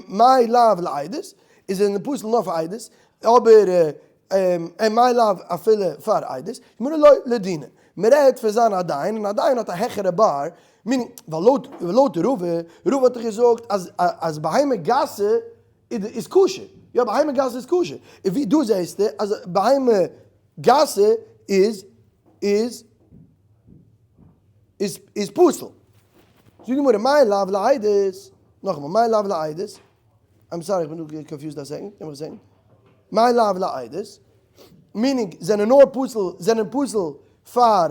מאי לאו לעדות, איז זענען פסול נאר פאר עדות, אבער און מאי לאו אפילו פאר עדות, גמרא לא לדינא, מען רעדט פון זיין א דיין און א דיין האט א העכערע bar, meaning ווייל לויט לויט רבא, רבא האט דאך געזאגט אז אז בהמה גסה איז כשר, יא בהמה גסה איז כשר, און ווי דא זעסטו אז בהמה גסה איז איז איז איז פסול. זאגט די גמרא מאי לאו לעדות, נאכאמאל מאי לאו לעדות, I'm sorry איך בין דא confused א second, לאמיך זען. מאי לאו לעדות, meaning זענען נאר פסול, זענען פסול פאר,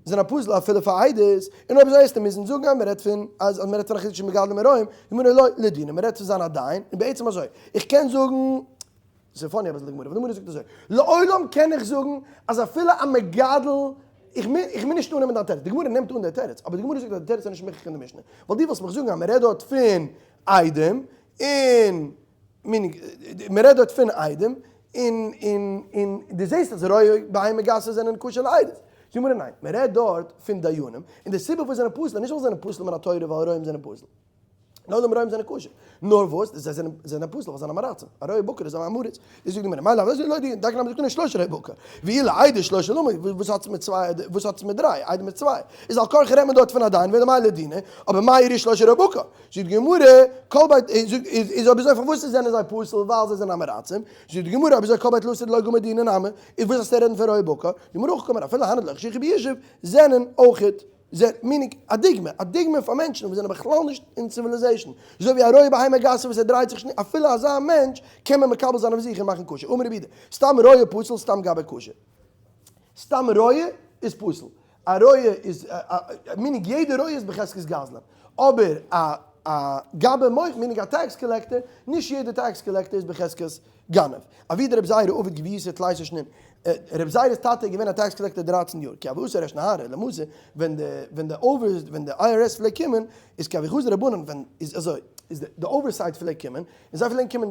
זענען פסול אפילו פאר עדות, און אויב אזוי וועסטו מוזן זאגן אז מ'רעדט פון, אז מ'רעדט פון א חידוש מגדלים ורועים, גמרא לא לדינא, מ'רעדט פון זיין א דיין, און בעצם אזוי, איך קען זאגן, ס'איז funny אביסל די גמרא, ווייל די גמרא זאגט אזוי, לעולם קען איך זאגן אז אפילו א מגדל, איך מוז איך מוז נישט אננעמען דיין תירוץ, די גמרא נעמט אן די תירוץ, אבער די גמרא זאגט אז די תירוץ איז נישט מוכרח אין די משנה, ווייל דו ווילסט מיך זאגן אז מ'רעדט דארט פון עדים, און meaning מען רעדט דארט פון עדים, און און און דו זעסט אז רועי בהמה גסה זענען כשר לעדות. זאגט גמרא ניין, מען רעדט דארט פון דיינים, און די סיבה פארוואס זיי זענען פסול איז נישט ווייל זיי זענען פסול מן התורה ווייל רועים זענען פסול. לעולם רועים זענען כשר. נאר וואס? זיי זענען זענען פסול ווייל זיי זענען עם הארצים. א רועה בקר איז א עם הארץ. דאס זאגט די גמרא. מאי לאו אזוי לא דינא. דאכט נאר מ'זאגט שלושה רועי בקר. ואי לעדה שלושה למה? וואס האט עס מיט צוויי וואס האט עס מיט דריי? עדה מיט צוויי. איז על כרחך רעדט מען דארט פון א דיין ואלא מאי לדינא. אבער מאי איריא שלושה רועי בקר? זאגט די גמרא, כל בית איז אויב אזוי פארוואס זענען זיי פסול ווייל זיי זענען עם הארצים? זאגט די גמרא, אויב אזוי כל בית לסת לא גמר דינא נמי, איז וואס האסטו רעדן פון רועי בקר? די גמרא אויך קאמר אפילו הני דלא חשיכי בישוב זענען אויכעט זע meaning א דוגמא, א דוגמא פאר מענטשן וואס זענען בכלל נישט אין civilization, אזוי ווי א רועה בהמה גסה וואס ער דרייט זיך נישט, אפילו אזא מענטש קען מען מקבל זיין אויף זיך און מאכן כשר, אמר רבי יהודה, סתם רועה פסול סתם גבאי כשר. סתם רועה איז פסול. א רועה איז, meaning יעדע רועה איז בחזקת גזלן. אבער א א גבאי מוכר, meaning א tax collector, נישט יעדע tax collector איז בחזקת גנב. אבוה דרבי זירא עביד גביותא תליסר שנין. רבי זירא'ס טאטע איז געווען א tax collector 13 יאר. כי הוה אתי ריש נהרא למתא, ווען די ווען די אווער ווען די IRS פלעגט קומען, איז כי הוה חזי רבנן ווען איז אזוי איז די oversight פלעגט קומען, און זיי פלעגן קומען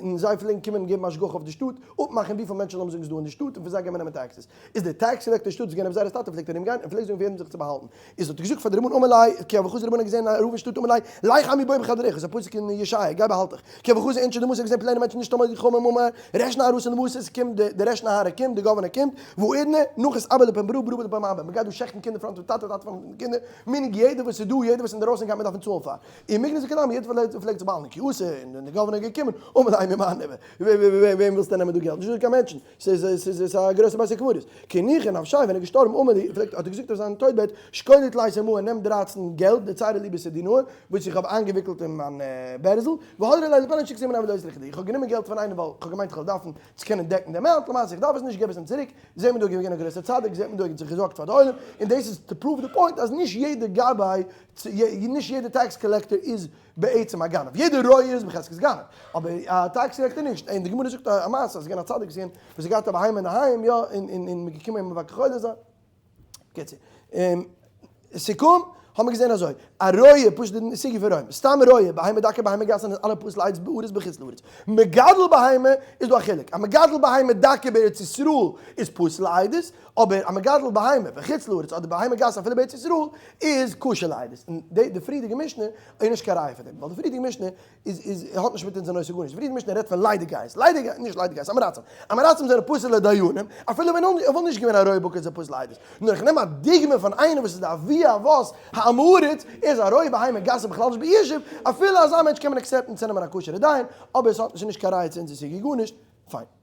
און זיי פלעגן קומען געבן השגחה אויף די שטאט, אפמאכן וויפיל מענטשן לאמיר זאגן איז דא אין די שטאט און פון זיי גייען מיר נעמען taxes. איז דער tax collector שטאט איז געווען רבי זירא'ס טאטע פלעגט ארום גיין און פלעגט זאגן פאר יעדעם זיך צו באהאלטן. איז האט ער געזאגט פאר די רבנן אמר ליה כי הוה חזי רבנן געזען א רב אין שטאט אמר ליה לך עמי בוא בחדריך איז א פסוק אין ישעיה גיי באהאלט דיך כי הוה חזי אינשי דמתא געזען פלענע מענטשן נישט תלמידי חכמים אמר ריש נהרא אתא למתא עס קומט די ריש נהרא קומט די governor קומט והאידנא נחית אבא לפום ברא ברא לפום אבא מ'גייט דא שעכטן קינדער front פון טאטע טאטע front פון קינדער meaning יעדער וואס איז דא יעדער וואס אינדערויסן גייט מען דארפן צאלן פאר און מיגנער זיך כדאי יעדער פלעגט זיך באהאלטן כי אתא און די governor איז געקומען אמר ליה ממאן ניבא וועם ווילסטו נעמען דא געלט נישט דא קיין מענטשן ס'איז א גרויסע בית הקברות. כי ניחא נפשיה ווען ער איז געשטארבן אמר ליה פלעגט האט ער געזאגט אויף זיין טויט בעט שקולי תליסר מעה נעם 13 געלט דציירי לי בסדינא וואס איך האב איינגעוויקלט אין מיין בערזל והדרי ליה לפלוני שיק זיי מיר נעבעך דאס איך האב גענומען געלט פון איינעם ווייל איך האב געמיינט איך וועל דארפן צו קענען דעקן די amount למעשה איך דארף עס נישט געב עס אים צוריק זעט מען דא געווען א גרויסער צדיק זעט מען דא ער האט זיך געזארגט פאר די עולם און דאס איז to prove the point אז נישט יעדע גבאי נישט יעדע tax collector איז בעצם א גנב, יעדער רועה איז בחזקת גנב, אבער א tax collector נישט, און די גמרא זאגט א מעשה אז ס'איז געווען א צדיק וואס האט געהאט א בהמה אינדערהיים יא, און און און מ'איז געקומען אים מבקר חולה זיין. בקיצור, סיכום, האמיר געזען אזוי, א רועה, פשוט די סוגיא פון רועים, סתם רועה, בהמה דקה בהמה גסה זענען אלע פסול לעדות בארץ בחוץ לארץ. מגדל בהמה איז דא א חילוק, א מגדל בהמה דקה בארץ ישראל איז פסול לעדות, אבער א מגדל בהמה בחוץ לארץ אדער בהמה גסה אפילו בארץ ישראל איז כשר לעדות, און די די פריערדיגע משנה איז נישט קיין ראיה פאר דעם, ווייל די פריערדיגע משנה איז איז האט נישט מיט אונזער נושא גארנישט, די פריערדיגע משנה רעדט פון ליידיגייערס, ליידיגייערס, נישט ליידיגייערס, עם הארצים, עם הארצים זענען פסול לדיינים, אפילו ווען ער וואלט נישט געווען א רועה בקר איז ער פסול לעדות, נאר איך נעם א דוגמא פון איינער וואס איז די אבי אבות העם הארץ, ער איז א רועה בהמה גסה בכלל נישט בישוב, אפילו אזא מענטש קען מען accept ן צו נעמען א כשר'ע דיין, אבער עס האט נישט קיין ראיה צו אונזער סוגיא גארנישט, פיין.